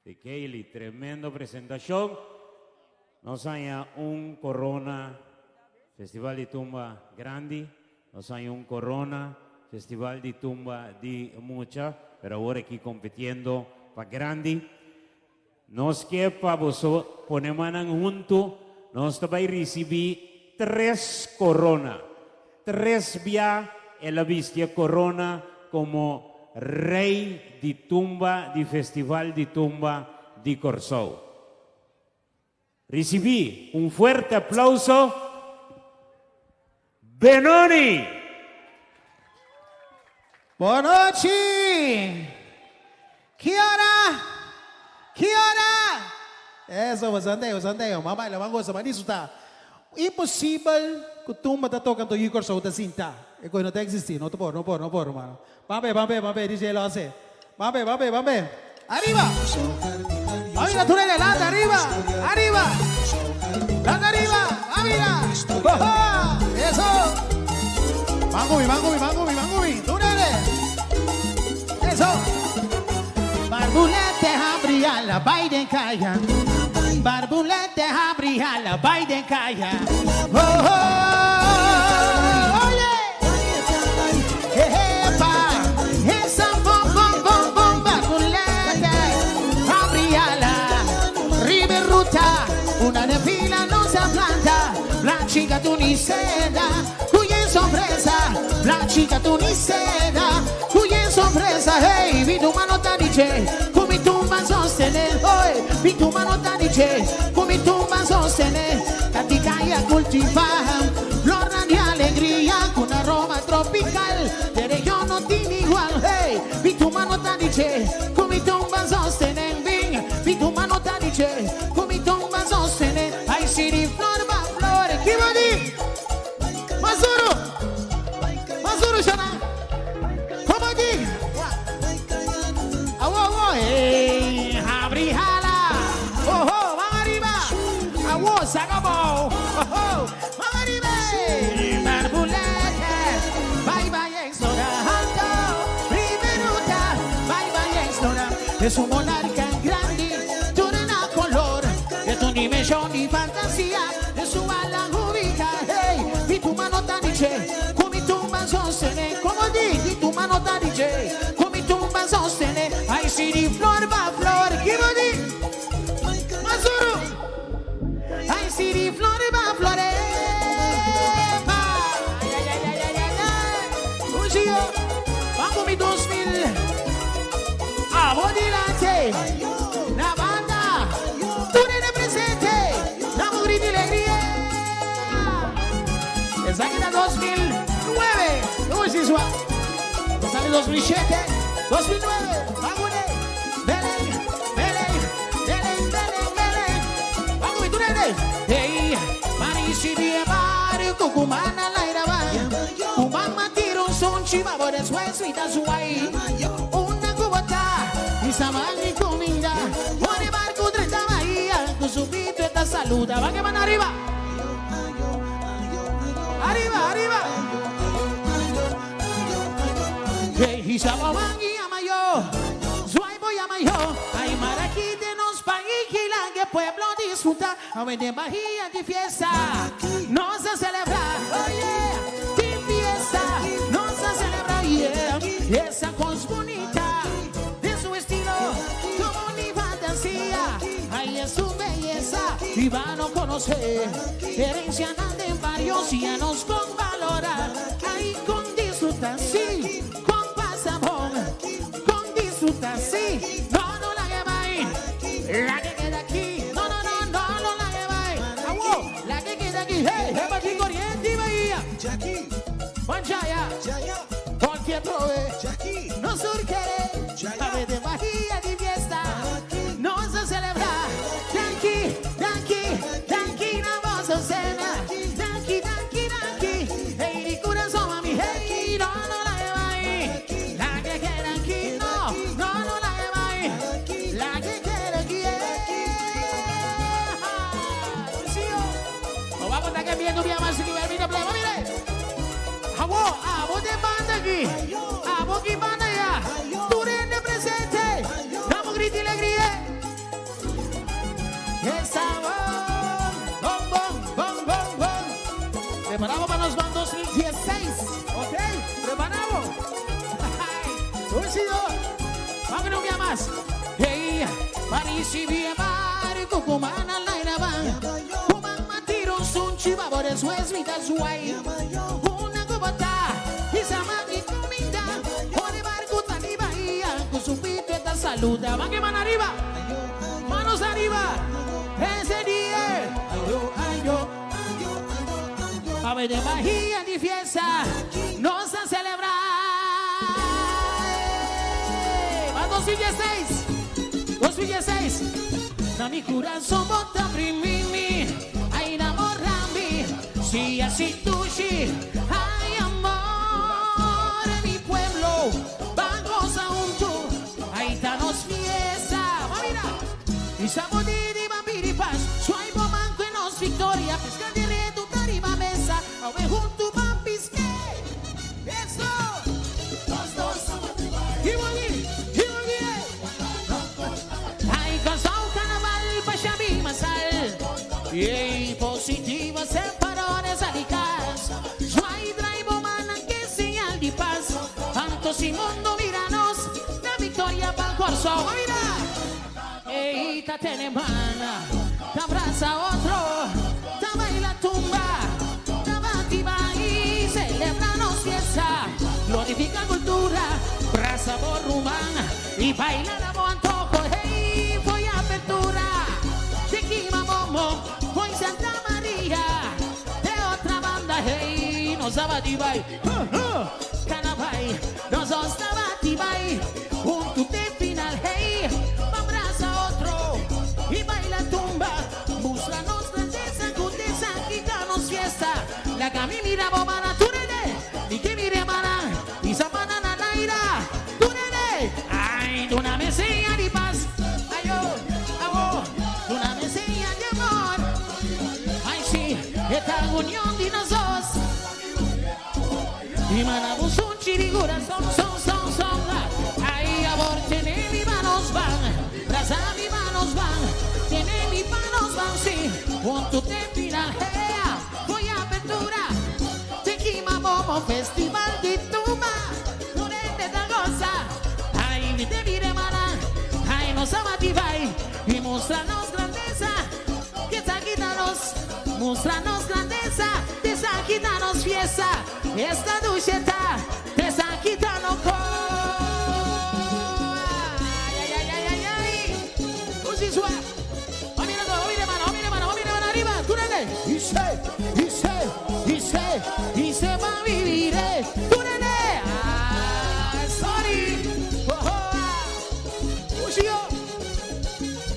Tikaylee, tremendo presentashon. Nos a un korona Festival di Tumba grandi. Nos a un korona Festival di Tumba di Mucha, pero awor aki kompitiendo pa grandi. Nos ke pa boso pone man huntu, nos ta bai risibí tres korona. Tres bia el a bisti korona komo rei di tumba di Festival di Tumba di Kòrsou. Risibí un fuerte aplouso Benoni. Bon nochi! Ki ora? Ki ora? Eso, bastante, bastante. Ban baila, ban gosa, ban disfrutá. Imposibel ku tumba ta toka anto yu Kòrsou ta sinta. E kos no ta eksistí, no por, no por, no por, ruman. Ban be, ban be, ban be, DJ Lose. Ban be, ban be, ban be. Ariba! Mira, tur adelante, ariba, ariba. Lanta ariba, mira. Oh, eso. Ban ku mi, ban ku mi, ban ku mi, ban ku mi. Tur Eso. Barbulete habri ala bai den kaya. Barbulete habri ala bai den kaya. Oh, oh, oye. Epa. Esa bom, bom, bom, bom, barbulete. Habri ala. Riba ruta. Una nefita. Isla no se planta, la chica tunicena, cuya sorpresa, la chica tunicena, cuya sorpresa, hey, vi tu mano taniche, come tu vas sostener, hoy, vi tu mano taniche, come tu vas sostener, Taticaya cultivar, flor de alegría, con aroma tropical, de región no tiene igual, hey, vi tu mano taniche, come tu vas sostener, vin, vi tu mano taniche, come tu vas sostener, ay, siri, flor va flor, ¿qué va a decir? Mazuro, Mazuro, Xana, ¿cómo aquí? Awo, awo, hey, abri jala, oh, oh, vamos arriba, awo, se acabó, oh, oh, vamos arriba, barbulete, bye bye explorando, riveruta, bye bye explorando, es un monarca grande, turna color, de tu dimensión y fantasía, de su ala ubica, hey, vi tu mano taniche, come tu mano sostene, como di, vi tu mano taniche, come tu mano sostene, ay, si di flor va flor, ¿qué va di? Mazuru, ay, si di flor va flor, epa. Ay, ay, ay, ay, ay, ay, ay. Un giro, va con mi 2000, adelante, la banda, tú eres presente, la mujer de alegría. Esa que era 2009, ¿cómo se hizo? Sale 2007, 2009, vamos, Belén, Belén, Belén, Belén, Belén. Vamos, tú eres. Hey, Marisi de Cucumana, la iraba. Cumama tiro un son chiva, por eso es mi tazuay. Una cubata, y samani comida. Por el barco 30 bahía, con su pito esta saluda. Va que van arriba. Arriba, arriba. Hey, y Sabawangi amayo, Zuaibo amayo, ay maraquite nos país que pueblo disfruta, a ver de bahía de fiesta, no se celebra, oh yeah, de fiesta, no se celebra, yeah, esa cosa bonita, de su estilo, como ni fantasía, ay es su belleza, y van a conocer, herencia de varios y ya nos con valorar, ay con disfrutar, sí, con pasabón, con disfrutar, sí, no, no la que va ahí, la que queda aquí, no, no, no, no, no la que va ahí, awo, la que queda aquí, hey, hey, aquí corriente y bahía, Manchaya, cualquier prove, no surge, a ver de bahía de fiesta, no se celebra, tranqui, tranqui, tranqui, no vamos a cena, tranqui, tranqui, tranqui, hey, mi corazón a mi, hey, no, no la que va ahí, la que queda aquí, no, no, no la que va ahí, la que queda aquí, Nos vamos a estar viendo bien más que mira, mira, mire. Awo, awo de banda aquí, awo que banda ya, tú eres presente, damos grito y alegría. El sabor, bom, bom, bom, bom, bom. Preparamos para los van 2016, ok, preparamos. Ay, un sido, vamos un día más. Hey, París y Barco, Cumana, la iraba. Cuman matiro, sun chiva, por eso es mi tazuay. Una cubata, y samani comida. Por el barco tan y bahía, con su pito esta saluda. Van que van arriba, manos arriba. Ese día, ayo, ayo, a ver de bahía de fiesta, no se celebra. Va 2016, 2016. Na mi corazón bota primimi, ay enamorami, si así tú sí, ay amor, mi pueblo, vamos a un tú, ahí está nos fiesta, va mira, y sabodiri vampiri paz, suaibo manco en nos victoria, pesca de reto tariba mesa, a ver junto vampisque, eso, dos, dos, y voy, y voy, ay, cansado carnaval, pa' xabi masal, y positiva separones alicas, suai traibo manan que señal de paz, tanto si mundo miranos, la victoria pa'l corso, mira, ey, ta tenemana, ta abraza. Brasa otro, ta baila tumba, ta bati bai, celebra nos fiesta, glorifica cultura, brasa bo ruman y baila na bo antoho, hey, foi apertura, de Kimamomo, foi Santa Maria, de otra banda, hey, nos ta bati bai, huh, huh, cana bai, nos dos ta bati bai, huntu te final, hey, ban brasa otro y baila tumba, mustra nos grandeza cu t'esaki ta nos fiesta, laga mi mira bo mana tur hende, mi ke mira e mana y sa mana na laira, tur hende, ay, duna mi seña di paz, ayo, awo, duna mi seña di amor, ay si, e ta union di nos dos. Y mana bo sunchi di corazon, son, son, son. Ay, amor, tene mi manos van, brasa mi manos van, tene mi manos van, sí. Junto te final, hey, voy a apertura. Te quima momo festival di tumba, durante ta goza. Ay, mi te mire mana, ay, nos ama ti vai, y muéstranos grandeza, que ta quítanos, muéstranos grandeza, te sa quítanos fiesta, esta ducheta, te sa quítanos co. Ay, ay, ay, ay, ay, ay. Usisua. Mira, mira, mano, mira, mano, mira, mano, arriba, túrele. Y se, y se, y se, y se va a vivir, eh. Túrele. Ah, sorry. Oh, oh, ah. Ushio.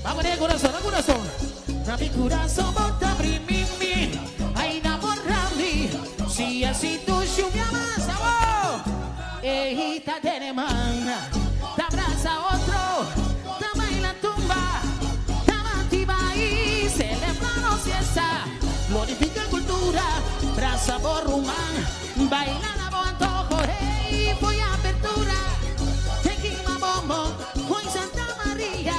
Vamos en el corazón, al corazón. Na mi corazón bota mi, ay enamorami. Si así tú me amas, amo. Ejita tiene mana, te abraza otro, te baila tumba, te motiva y celebramos fiesta, glorifica cultura, braza por rumán, baila la antojo, hey, voy a apertura, te quima bombo, voy Santa María,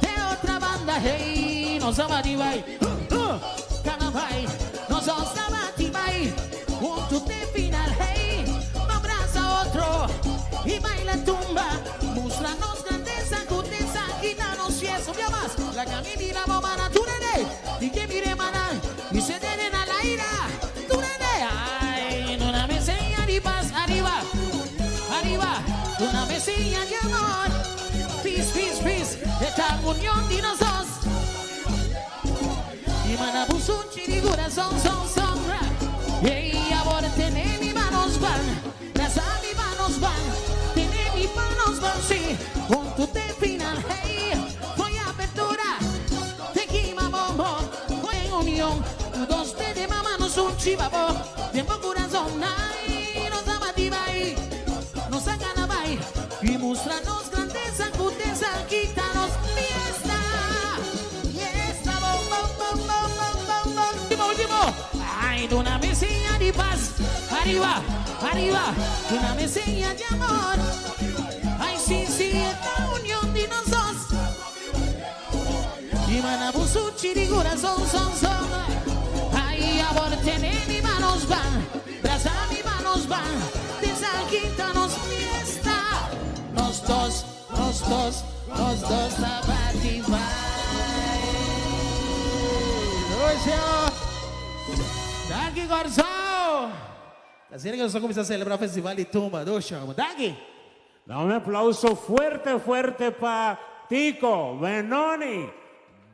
de otra banda, hey, nos abatibay, canabay, nos abatibay, junto te final, hey, abraza otro y baila tumba, muéstranos grandeza, guteza, quítanos fiesta, un más, la camina bomana, túrele, y que mire mana, y se deben a la ira, túrele, ay, una meseña y paz, arriba, arriba, una meseña de amor, peace, peace, peace, esta unión de nos dos. Y manabusun chirigura son, son, son, ra. Y ahora tiene mi manos van, las a mi manos van, tiene mi manos van, sí. Junto te final, hey, voy a apertura, te quima bombo, voy en unión, dos te de mamá nos un chivabo, tiempo corazón, ay, nos ama y nos sacan a bay, y muéstranos grandeza, guteza, quítanos fiesta. Fiesta, bom, bom, bom, bom, bom, bom, bom. Último, último. Ay, de una mesilla de paz. Arriba, arriba. De una mesilla de amor. Ay, sí, sí, esta unión de nosotros. Y manabusu chirigura son, son, son. Ay, amor, tiene mi manos van. Braza mi manos van. Desaquítanos fiesta. Nos dos, nos dos, nos dos, abati, Daqui, Corsão! Tá sendo que eu só comecei a celebrar o Festival de Tumba, do chama. Daqui! Da un aplauso fuerte, fuerte para Tico, Benoni,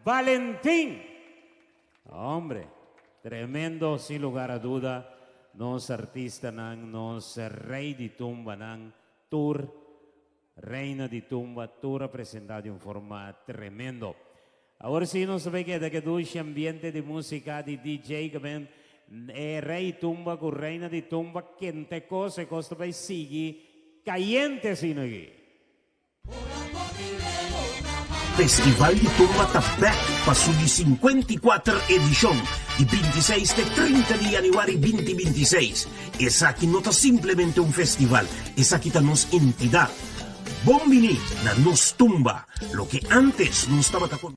Valentín. Hombre, tremendo, sin lugar a duda. Nos artista nan, nos rey di tumba nan, tour, reina di tumba, tour presentado de una forma tremendo. Ahora sí nos ve que de que dulce ambiente de música de DJ que ven rey tumba con reina de tumba, quien te cose, costaไปsigue caliente sino aquí. Festival di Tumba ta back pa su di 54 edicion di 26 te 30 di januari 2026. Esaki no ta simplemente un festival, esaki ta nos entidad. Bon bini na nos tumba, loke antes nos tabata con.